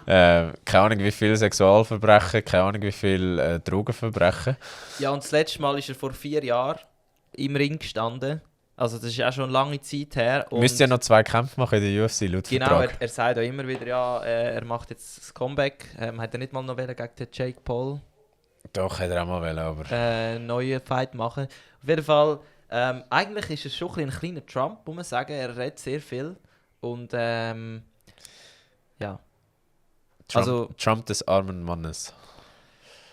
Keine Ahnung, wie viele Sexualverbrechen, keine Ahnung, wie viele Drogenverbrechen. Ja, und das letzte Mal ist er vor 4 Jahren im Ring gestanden. Also das ist auch schon eine lange Zeit her. Und Müsste ja noch 2 Kämpfe machen in der UFC, laut genau, Vertrag. er sagt auch immer wieder, ja, er macht jetzt das Comeback. Hat er nicht mal noch gegen den Jake Paul Doch, hätte er auch mal wollen, aber... einen neuen Fight machen. Auf jeden Fall, eigentlich ist er schon ein kleiner Trump, muss man sagen. Er redet sehr viel. Und ja. Also- Trump des armen Mannes.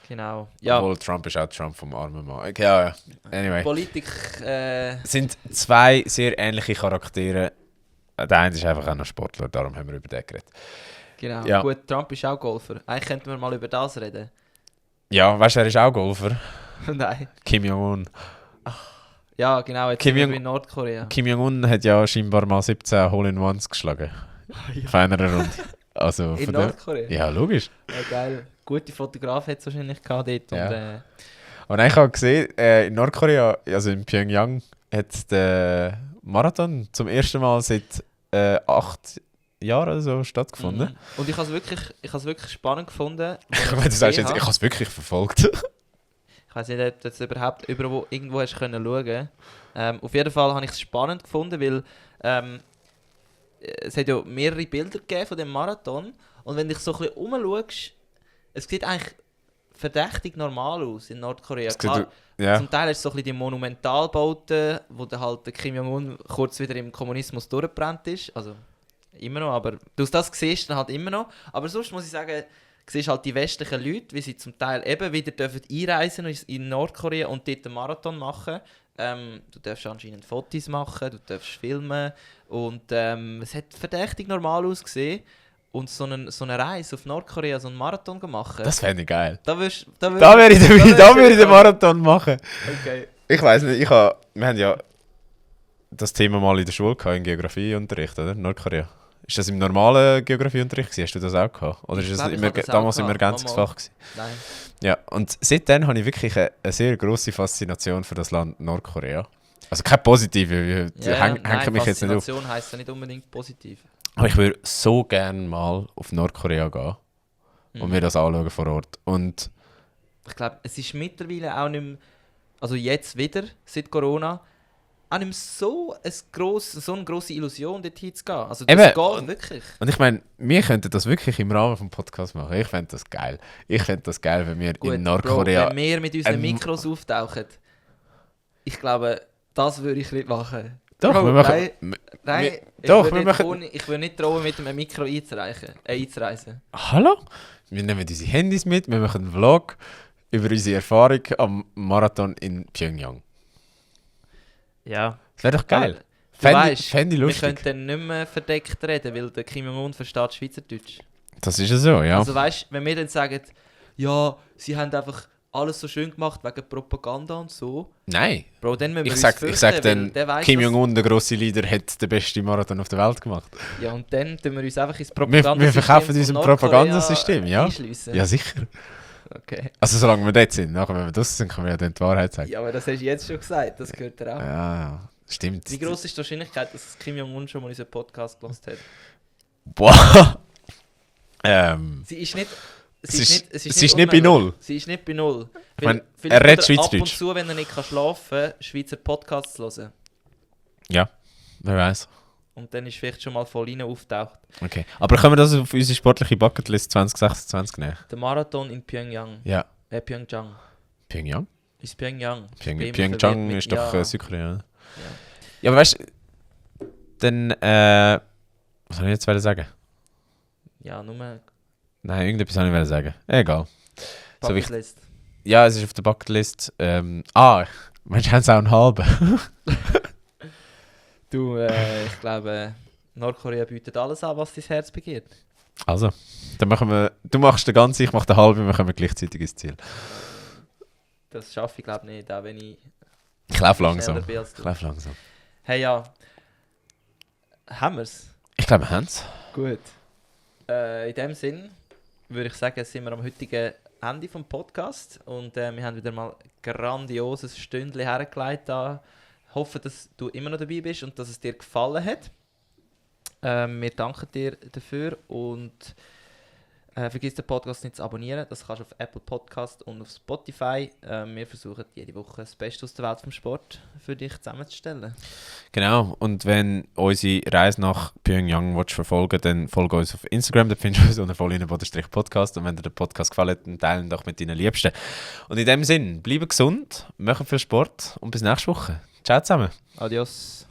Genau. Ja, Obwohl Trump ist auch Trump vom armen Mann. Okay, ja. Anyway. Politik, Es sind 2 sehr ähnliche Charaktere. Der eine ist einfach auch noch Sportler, darum haben wir über den geredet. genau. Ja. Gut, Trump ist auch Golfer. Eigentlich könnten wir mal über das reden. Ja, weißt du, er ist auch Golfer. Nein. Kim Jong-un. Ja, genau, jetzt Kim sind wir Jong- in Nordkorea. Kim Jong-un hat ja scheinbar mal 17 Hole-in-Ones geschlagen. Auf einer Runde. Also In von der... Nordkorea? Ja, logisch. Ja, geil. Gute Fotograf hat es wahrscheinlich gehabt dort. Ja. Und, Und ich habe gesehen, in Nordkorea, also in Pyongyang, hat der Marathon zum ersten Mal seit 8 Jahren oder so stattgefunden. Und ich habe es wirklich spannend gefunden. Ich meine, du sagst jetzt, ich habe es wirklich verfolgt. Ich weiß nicht, ob du jetzt überhaupt irgendwo hast können schauen. Auf jeden Fall habe ich es spannend gefunden, weil es hat ja mehrere Bilder gegeben von dem Marathon. Und wenn du dich so ein bisschen umschaust, es sieht eigentlich verdächtig normal aus in Nordkorea. Klar, Ja. zum Teil ist es so ein bisschen die Monumentalbauten, wo dann halt der Kim Jong-un kurz wieder im Kommunismus durchgebrannt ist. Also immer noch, aber du das siehst dann halt immer noch. Aber sonst muss ich sagen, du siehst halt die westlichen Leute, wie sie zum Teil eben wieder dürfen einreisen in Nordkorea und dort einen Marathon machen. Du darfst anscheinend Fotos machen, du darfst filmen und es hat verdächtig normal ausgesehen. Und so eine Reise auf Nordkorea, so einen Marathon machen. Das fände ich geil. Da wäre würde ich den Marathon machen. Okay. Ich weiss nicht, wir haben ja das Thema mal in der Schule gehabt, im Geografieunterricht, oder? Nordkorea. Ist das im normalen Geografieunterricht gewesen? Hast du das auch gehabt? Oder ist das damals im Ergänzungsfach gewesen? Nein. Ja, und seitdem habe ich wirklich eine sehr grosse Faszination für das Land Nordkorea. Also keine positive, hängt mich jetzt nicht auf. Faszination heisst ja nicht unbedingt positiv. Aber ich würde so gerne mal auf Nordkorea gehen und mir das anschauen vor Ort. Und Ich glaube, es ist mittlerweile auch nicht mehr, also jetzt wieder, seit Corona, auch nicht mehr so eine grosse Illusion, dorthin zu gehen. Also das geht wirklich. Und ich meine, wir könnten das wirklich im Rahmen des Podcasts machen. Ich fände das geil. Ich fände das geil, wenn wir Gut, in Nordkorea... Bro, wenn wir mit unseren Mikros auftauchen, ich glaube, das würde ich nicht machen. Doch, Bro, wir machen... Nein, ich würde nicht trauen, mit einem Mikro einzureisen. Hallo? Wir nehmen unsere Handys mit, wir machen einen Vlog über unsere Erfahrung am Marathon in Pyongyang. Ja. Das wäre doch geil. Fände ich wir lustig. können dann nicht mehr verdeckt reden, weil der Kim Jong-un versteht Schweizerdeutsch. Das ist ja so, ja. Also weißt, wenn wir dann sagen, ja, sie haben einfach alles so schön gemacht wegen Propaganda und so. Nein. Bro, dann müssen wir Ich sag dann, Kim Jong-un, der grosse Leader, hat den besten Marathon auf der Welt gemacht. Ja, und dann tun wir uns einfach ins Propagandasystem Wir verkaufen unser Propagandasystem, ja. Einschliessen. Ja, sicher. Okay. Also solange wir dort sind, nachher, wenn wir draussen sind, können wir ja dann die Wahrheit sagen. Ja, aber das hast du jetzt schon gesagt, das gehört dir auch. Ja, stimmt. Wie gross ist die Wahrscheinlichkeit, dass Kim Jong-un schon mal unseren Podcast gehört hat? Boah. Sie ist nicht... Sie ist nicht bei null. Sie ist nicht bei null. Ich meine, Vielleicht er redet ab Schweizerdeutsch. und zu, wenn er nicht schlafen kann, Schweizer Podcasts hören. Ja, wer weiß. Und dann ist vielleicht schon mal voll rein auftaucht. Okay. Aber können wir das auf unsere sportliche Bucketlist 2026 nehmen? Der Marathon in Pyongyang. Ja. Pyeongchang. Pyongyang? Ist Pyongyang. Pyeongchang ist doch Südkorea. Ja. Ja, aber weißt du, dann, was soll ich jetzt sagen? Ja, nur Nein, irgendetwas soll ich sagen. Egal. So Bucketlist. Ja, es ist auf der Bucketlist. Meinst du, haben es auch einen halben? Du, ich glaube, Nordkorea bietet alles an, was dein Herz begehrt. Also, dann machen wir, du machst den ganzen, ich mache den halben, wir kommen gleichzeitig ins Ziel. Das schaffe ich glaube nicht, auch wenn ich... Ich laufe langsam. schneller bin als du. Ich laufe langsam. Hey, ja. Haben wir es? Ich glaube, wir haben es. Gut. In dem Sinn würde ich sagen, sind wir am heutigen Ende des Podcasts und wir haben wieder mal ein grandioses Stündchen hergelegt. Ich hoffe, dass du immer noch dabei bist und dass es dir gefallen hat. Wir danken dir dafür und vergiss den Podcast nicht zu abonnieren. Das kannst du auf Apple Podcast und auf Spotify. Wir versuchen jede Woche das Beste aus der Welt vom Sport für dich zusammenzustellen. Genau, und wenn unsere Reise nach Pyongyang verfolgen, dann folge uns auf Instagram, da findest du uns unter _Podcast und wenn dir der Podcast gefällt, dann teilen doch mit deinen Liebsten. Und in dem Sinn, bleibe gesund, machen viel Sport und bis nächste Woche. Ciao zusammen. Adios.